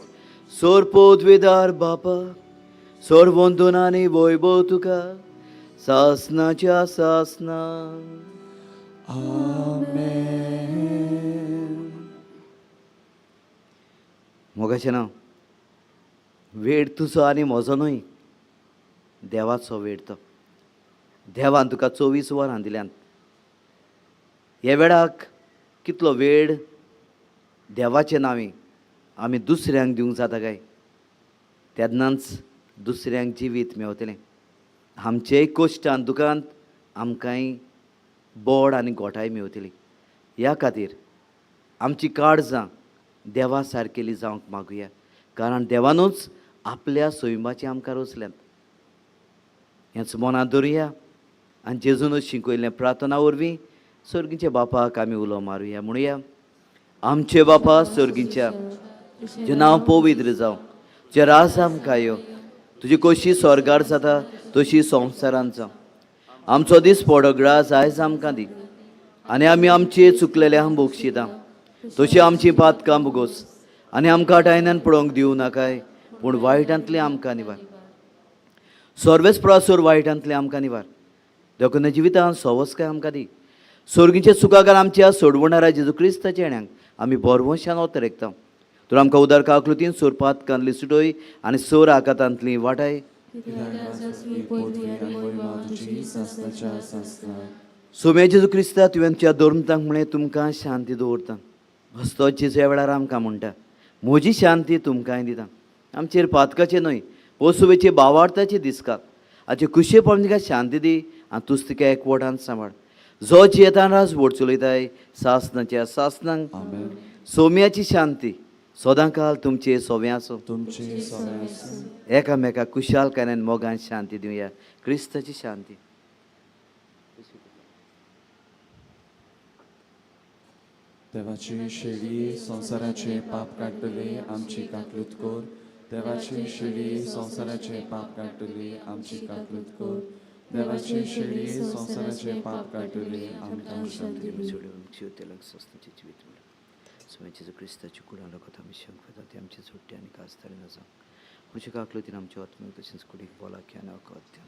सोरपोदवेदार बापा सर्वंदन आनी वैभव तुका सासनाच्या सासना. मोगाचें नांव वेळ तुजो आनी म्हजो न्हय, देवाचो वेळ तो. देवान तुका 24 वरां दिल्यांत. ह्या वेळाक कितलो वेळ देवाचे नांवी आमी दुसऱ्यांक दिवंक जाता काय? तेन्नाच दुसऱ्यांक जिवीत मेवतलें. आमचेय कश्टान दुकांत आमकांय बोड आनी गोठाय मेवतली. ह्या खातीर आमची काळजां देवा सारकेली जावंक मागुया, कारण देवानूच आपल्या सैमाचें आमकां रचल्यात. हेंच मनांत धरुया आनी जेजूनच शिकयल्लें प्रार्थना वरवीं सर्गीच्या बापाक आमी उलो मारुया. म्हणुया, आमचे बापा सर्गीच्या, तुजें नांव पवित्र जावं, तुजें राज आमकां यो, तुजी कशी स्वर्गार जाता तशी संवसारांत जावं. आमचो दीस पडग्रास आयज आमकां दी आनी आमी आमचे चुकलेले आम बक्षिता तशी आमची पातकां भोगोस आनी आमकां टायनान पळोवंक दिवं नाकाय, पूण वायटांतलें आमकां निवार. सर्वेस प्रासोर वायटांतलें आमकां निवार. देखून जिवितांत सवस्काय आमकां दी. सोर्गीच्या सुखागार आमच्या सोडवणारा जेजू क्रिस्ताच्या येण्याक आमी बरवंशान ओतरेकता. तर आमकां उदार काकलुतीन सोर पातकांतली सुटय आनी सोर आकातांतली वाटाय. सोम्या जेजू क्रिस्ता, तुवें तुज्या धर्मतांक म्हळें तुमकां शांती दवरता. हस्तो जेजू ह्या वेळार आमकां म्हणटा, म्हजी शांती तुमकांय दिता. आमचेर पातकाचें न्हय पोसुवेचे बावार्थाचे दिसका हाचे कुशे पळोवन तिका शांती दी आनी तूंच तिका एकवटान सांबाळ. जो जियेतान राज वोट चलयताय सासनाच्या सासनांक. सोम्याची शांती सदांकाल तुमचे सोवे आसूं. तुमचे सोवे आसूं. एकामेका कुशालकायेन मोगान शांती दिवया. क्रिस्ताची शांती. देवाची शेळी संवसाराचे पाप काडटली आमची काकलूत कर. देवाची शेळी संवसाराचे पाप काडटली आमची काकलूत कर. देवाची शेळी संवसाराचे पाप काडटली आमकां शांती दी. सोम्याचे क्रिस्ताची कुडां लोकांत आमी शंख ते आमचे सुट्टे आनी कास्तारी न जावं. पुढच्या काकलुतीन आमच्या आत्म्याक तशेंच कुडीक बोलाकी आनी अकत्य.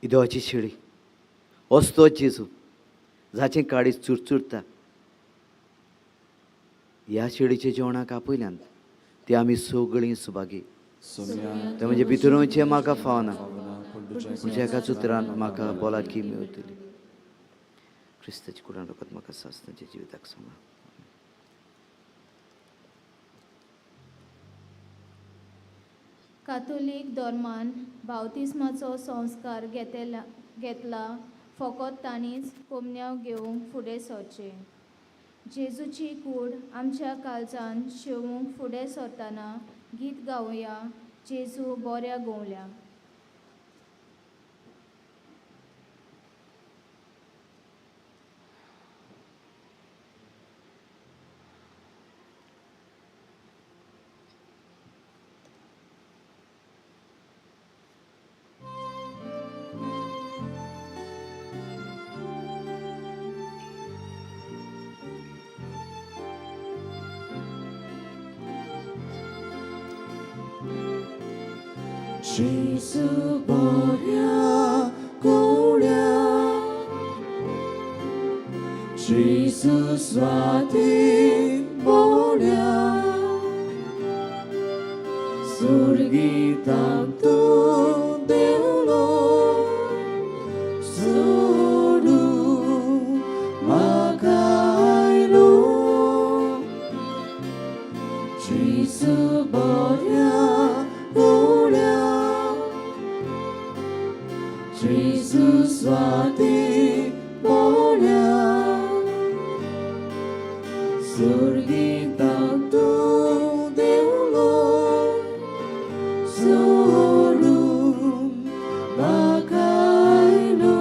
देवाची शेळी असतो जेजू जाचें काळीज चुरचुरता. ह्या शेळीच्या जेवणाक आपयल्यान ती आमी सगळीं सुभागी. ते म्हणजे भितर वचचें म्हाका फावना, पूण एकाच उतरान म्हाका बोलाकी मेवतली. क्रिस्ताची कुडान रगत म्हाका सासनाच्या जिविताक सांबाळ. कातोलीक धर्मान बावतिस्माचो संस्कार घेतला फकत तांणीच कोमन्यांव घेवंक फुडें सरचें. जेजूची कूड आमच्या काळजान शेवूंक फुडें सरतना गीत गावया, जेजू बऱ्या गोवल्या. जेजू बऱ्या गोवल्या, जेजू स्वाती मोड्या, सुर्गीतांत तूं देवलो सोडून म्हाका आयलो. जेजू बऱ्या गोवल्या, जेजू स्वाती मोड्या, सुर्गीतांत तूं देवलो सोडून म्हाका आयलो.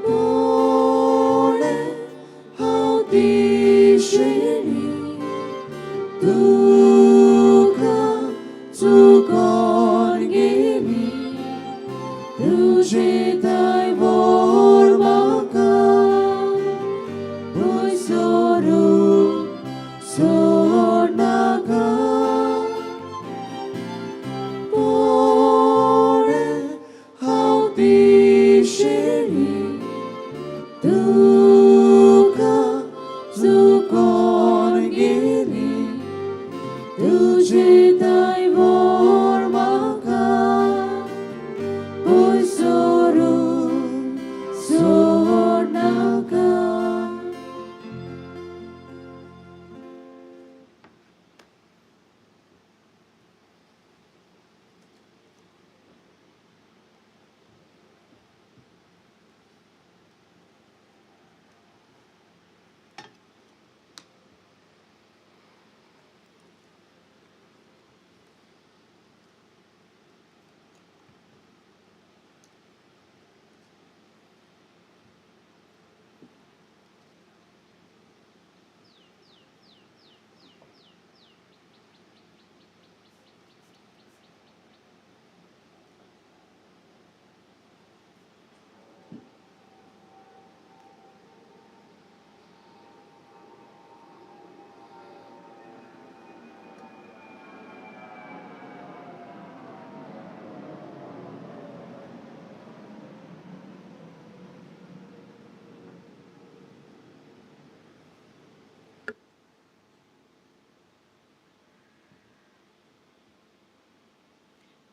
पळय हांव ती शेळी तुका चुकोन गेली, तुजे थंय व्हर म्हाका भंय सोडून सोडनाका. पळय हांव ती शेळी तुका चुकोन गेली, तुजे थंय व्हर म्हाका भंय सोडून सोडनाका.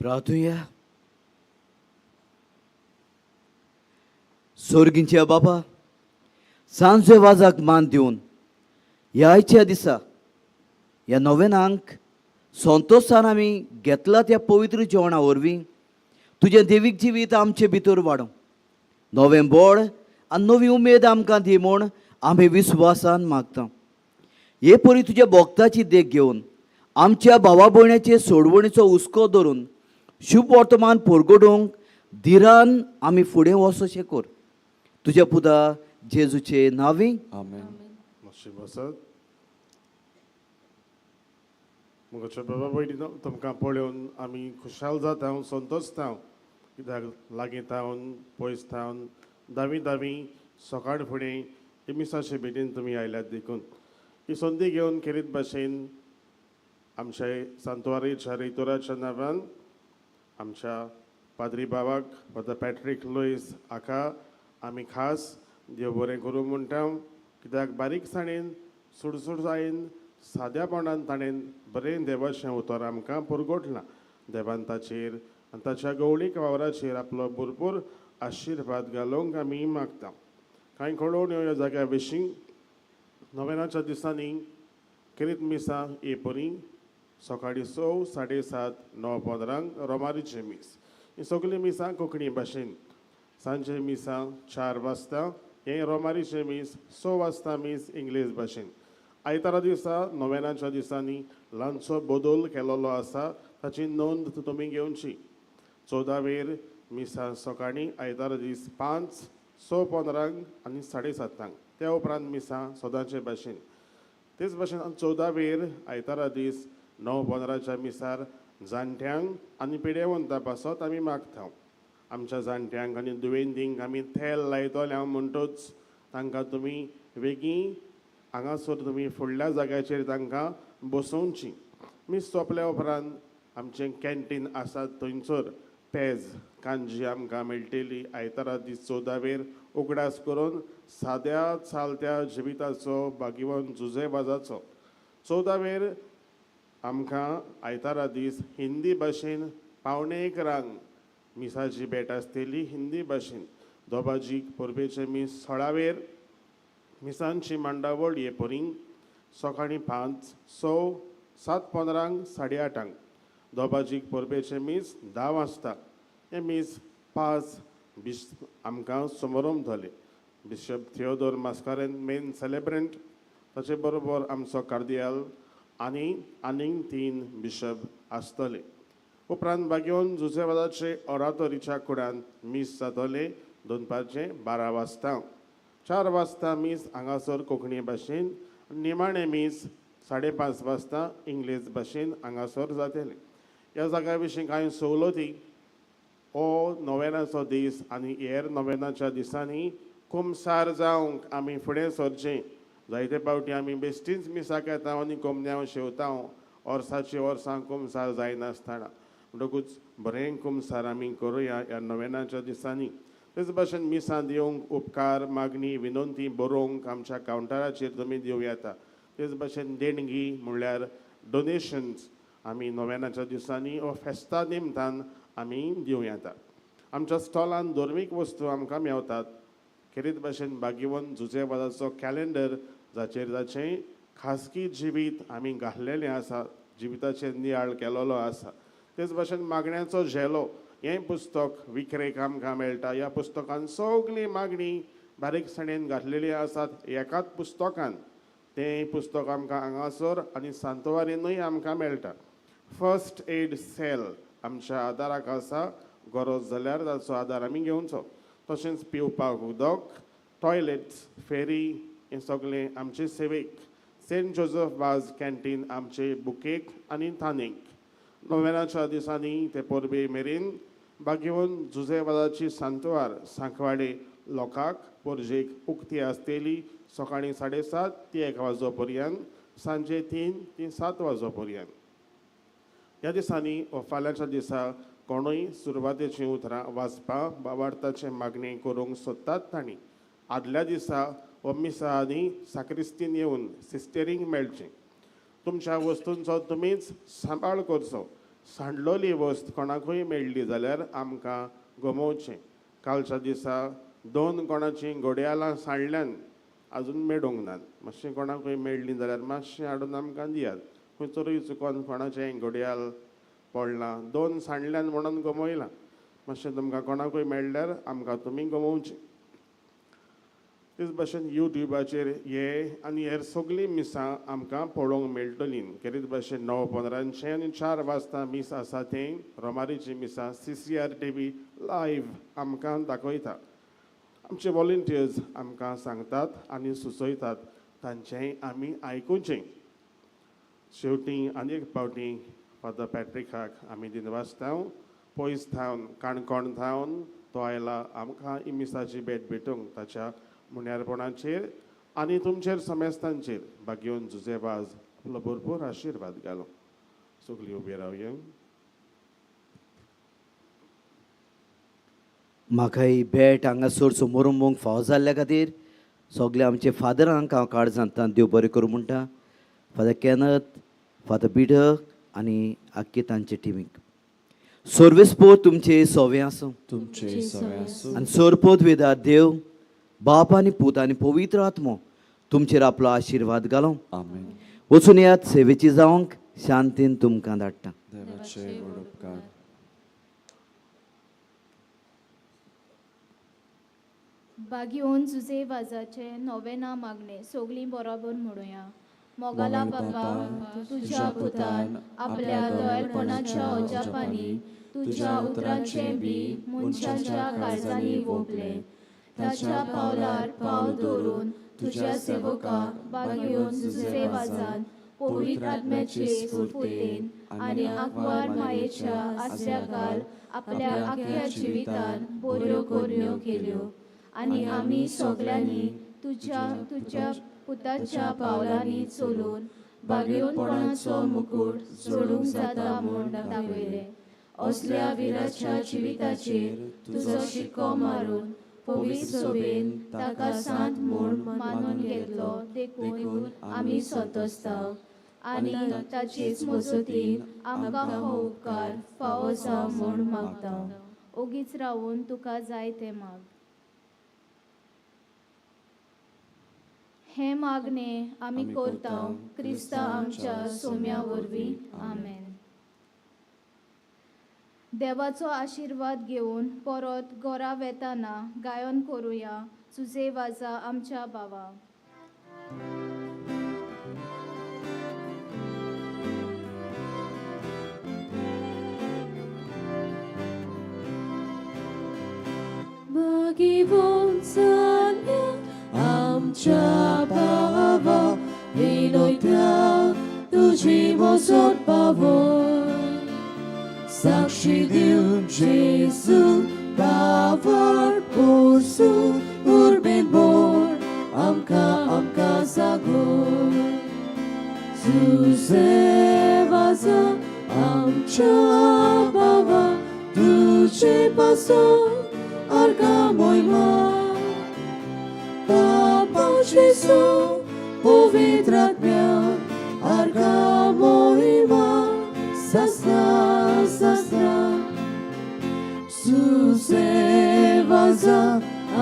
प्रार्थुया. सोर्गींच्या बाबा, सांजे वाजाक मान दिवन ह्या आयच्या दिसा ह्या नोवेनांक संतोशान आमी घेतला त्या पवित्र जेवणा वरवीं तुजें देवीक जिवीत आमचे भितर वाडोवं, नवें बळ आनी नवी उमेद आमकां दी म्हूण आमी विस्वासान मागता. हे परी तुज्या भोक्ताची देख घेवन आमच्या भावा भयण्याचे सोडवणीचो हुस्को धरून शुभ वर्तमान परगटूंक धिरान आमी फुडें वचोशें कर. तुज्या पुता जेजूचे नांवी. आमेन. मातशें बसत. मुखाच्या बाबा भयणीनो, तुमकां पळोवन आमी खुशाल जाता, संतोशता, कित्याक लागीं थावन पयस थावन दावी दावी सकाळ फुडें मिसाचे भेटीन तुमी आयल्यात. देखून ही संदी घेवन खेरीत भाशेन आमच्या सांतवारीच्या रेतोराच्या नांवान आमच्या पाद्री बाबाक फादर पॅट्रीक लुईस हाका आमी खास देव बरें करूं म्हणटा, कित्याक बारीकसाणेन सुडसुडसायेन साद्यापणान ताणें बरें देवाचें उतर आमकां पुरगोटलां. देवान ताचेर आनी ताच्या गवळीक वावराचेर आपलो भरपूर आशिर्वाद घालूंक आमी मागता. कांय कळोवण्यो ह्या जाग्या विशीं. नोवेनाच्या दिसांनी खेरीत मिसां ए परी: सकाळीं 6, 7:30, 9:15 रोमारीचें मीस. ही सगळीं मिसां कोंकणी भाशेन. सांजे मिसां 4 वाजता हें रोमारीचें मीस, 6 वाजता मीस इंग्लीश भाशेन. आयतारा दिसा नोवेनाच्या दिसांनी ल्हानसो बदल केलोलो आसा, ताची नोंद तुमी घेवची. 14 वेर मिसां सकाळीं आयतारा दीस 5, 6:15 आनी 7:30. त्या उपरांत मिसां सदांचे भाशेन. तेच भाशेन 14 वेर आयतारा दीस 9:15च्या मिसार जाणट्यांक आनी पिडेवंता पासत आमी मागता. आमच्या जाणट्यांक आनी दुयेंतींक आमी तेल लायतले हांव, म्हणटूच तांकां तुमी वेगीं हांगासर तुमी फुडल्या जाग्याचेर तांकां बसोवची. मीस सोंपल्या उपरांत आमचें कॅन्टीन आसा, थंयसर पेज कांजी आमकां मेळटली. आयतारा दीस 14 वेर उगडास करून साद्या चालत्या जिविताचो भागिवन जुजे वाजाचो. 14 वेर आमकां आयतारा दीस हिंदी भाशेन 10:45 मिसाची भेट आसतली हिंदी भाशेन. दोबाजीक परबेचें मीस 16 वेर. मिसांची मांडावळ हे परी: सकाळीं 5, 6, 7:15, 8:30. दोबाजीक परबेचें मीस 10 वाजता. हें मीस पांच बीस आमकां समोरमतले. बिशप थियोदोर मास्कारेन मेन सेलेब्रंट, ताचे बरोबर आमचो कार्दियाल आनी आनीक तीन बिशप आसतले. उपरांत बागेवन जुजेवादाचे ऑरातोरीच्या कुडान मीस जातलें दनपारचें 12 वाजता. 4 वाजता मीस हांगासर कोंकणी भाशेन. निमाणें मीस 5:30 वाजता इंग्लीश भाशेन हांगासर जातलें. ह्या जाग्या विशीं कांय सवलती. हो नोवेनाचो दीस आनी हेर नोवेनाच्या दिसांनी कुमसार जावंक आमी फुडें सरचें. जायते फावटी आमी बेश्टीच मिसाक येता आनी कोमन्यांव शेवता, वर्साची वर्सां कुमसार जायनासतना. म्हणटकूच बरें कुमसार आमी करुया ह्या नोवेनाच्या दिसांनी. तेच भाशेन मिसां दिवंक उपकार, मागणी, विनंती बरोवंक आमच्या कावंटराचेर तुमी दिवं येता. तेच भाशेन देणगी म्हणल्यार डोनेशन्स आमी नोवेनाच्या दिसांनी वा फेस्ता निमतान आमी दिवं येता. आमच्या स्टॉलान धर्मीक वस्तू आमकां मेवतात. खेरीत भाशेन बागीवन जुजेवादाचो कॅलेंडर, जाचेर जाचें खासगी जिवीत आमी घातलेलें आसा, जिविताचेर नियाळ केलोलो आसा. तेच भाशेन मागण्याचो झेलो हें पुस्तक विक्रेक आमकां मेळटा. ह्या पुस्तकान सगळीं मागणी बारीकसाणेन घातलेली आसात एकाच पुस्तकान. तें पुस्तक आमकां हांगासर आनी सांतवारीनूय आमकां मेळटा. फर्स्ट एड सेल आमच्या आदाराक आसा, गरज जाल्यार ताचो आदार आमी घेवचो. तशेंच पिवपाक उदक, टॉयलेट्स, फेरी हें सगळें आमचे सेवेक. सेंट जोजफ वाज कॅन्टीन आमचे बुकेक आनी थानीक. नोवेनाच्या दिसांनी ते परबे मेरेन बागेवन जुजेवादाची सांतवार सांकवाडे लोकांक पोरजेक उक्ती आसतली, सकाळीं 7:30 ते 1 वाजो पर्यंत, सांजे 3 ते 7 वाजो पर्यंत. ह्या दिसांनी वा फाल्यांच्या दिसा कोणूय सुरवातेचीं उतरां वाचपा बाबार्थाचें मागणें करूंक सोदतात, तांणी आदल्या दिसा वा मिसा आनी साक्रिस्तीन येवन सिस्टरींक मेळचें. तुमच्या वस्तूंचो तुमीच सांबाळ करचो. सांडलोली वस्त कोणाकूय मेळ्ळी जाल्यार आमकां गमोवचें. कालच्या दिसा 2 कोणाचीं घडयाळां सांडल्यान आजून मेळूंक नात. मातशें कोणाकूय मेळ्ळीं जाल्यार मातशें हाडून आमकां दियात. खंयसरूय चुकोन कोणाचें घडयाळ पडलां, 2 सांडल्यान म्हणून गमयलां, मातशें तुमकां कोणाकूय मेळ्ळ्यार आमकां तुमी गमोवचें. तेच भाशेन युट्युबाचेर हे आनी हेर सगळीं मिसां आमकां पळोवंक मेळटलीं. खेरीत भाशेन 9:15 आनी 4 वाजता मीस आसा तें रोमारीची मिसां CCR TV live आमकां दाखयता. आमचे वॉलंटियर्स आमकां सांगतात आनी सुचयतात, तांचें आमी आयकुचें. शेवटी आनी एक फावटी फादर पॅट्रिकाक आमी दिनवासता. पयस थावन काणकोण थावन तो आयला आमकां इमिसाची भेट भेटूंक. ताच्या मुन्यारपणाचेर आनी तुमचेर समेस्तांचेर भाग्योन जुजेबाज आपलो भरपूर आशिर्वाद घालो. सगळीं उबी रावया. म्हाका ही भेट हांगासर समोरंबूंक फावो जाल्ल्या खातीर सगल्या आमचे फादरांक हांव काळजांतल्यान देव बरें करूं म्हणटा. फादर कॅनथ, फादर बिडक आनी आख्खे तांचे टिमीक. सर्वेस्पोर तुमचे सोवे आसूं. तुमचे सवे आसूं. आनी सरपोत वेदार देव बाप आनी पूत आनी पवित्र आत्मो तुमचेर आपलो आशिर्वाद घालो. आमेन. वचून यात सेवेची जावंक शांतीन तुमकां धाडटा. देवाचे व्हड उपकार. बागयोन जुजे वाजाचे नोवेना मागणे सगळीं बरोबर म्हणुया. मोगाला बाबा, तुज्या पुतान आपल्या दयाळपणाच्या अजापांनी तुज्या उतरांचें बी मनशाच्या काळजांनी वोंपलें. ताच्या पावलार पावल दवरून तुज्या सेवकाक बागयोन जुजे वाजान पवित्र आत्म्याचे स्फूर्तेन आनी आंकवार मायेच्या आसऱ्याकाल आपल्या आख्या जिवितान बऱ्यो करण्यो केल्यो. आनी आमी सगल्यांनी तुज्या तुज्या पुताच्या पावलांनी चलून बागयोनपणाचो मुकूट जोडूंक जाता म्हूण दाखयलें. असल्या विराच्या जिविताचेर तुजो शिक्को मारून पवित्र सभेन ताका सांत म्हूण मानून घेतलो. देखून आमी संतोसता आनी ताचेच मजतीन आमकां हो उपकार फावो जावं म्हूण मागता. ओगीच रावून तुका जाय तें माग. हें मागणें आमी करता क्रिस्ता आमच्या सोम्या वरवीं. आमेन. देवाचो आशिर्वाद घेवन परत घरा वेताना गायन करुया तुजे वाजा आमच्या बाबा. भाग्यवान जाल्या आमच्या बाबा, विनयता तुजी मजत पावय. साक्षी दिवन जेजू बावर पोरसू उर्बेन बोर आमकां आमकां जागोय. जुजे वाजा आमच्या बाबा, तुजे पासून आर्गां मोहिमा. बाबा जेजू पवित्र आत्म्या आर्गां मोहिमा सासना सासना. जुजे वाजा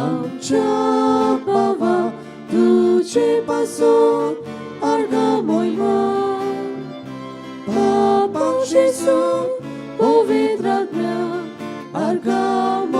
आमच्या बाबा, तुजे पासून आर्गां मोहिमा. बाबा जेजू पवित्र आत्म्या आर्गां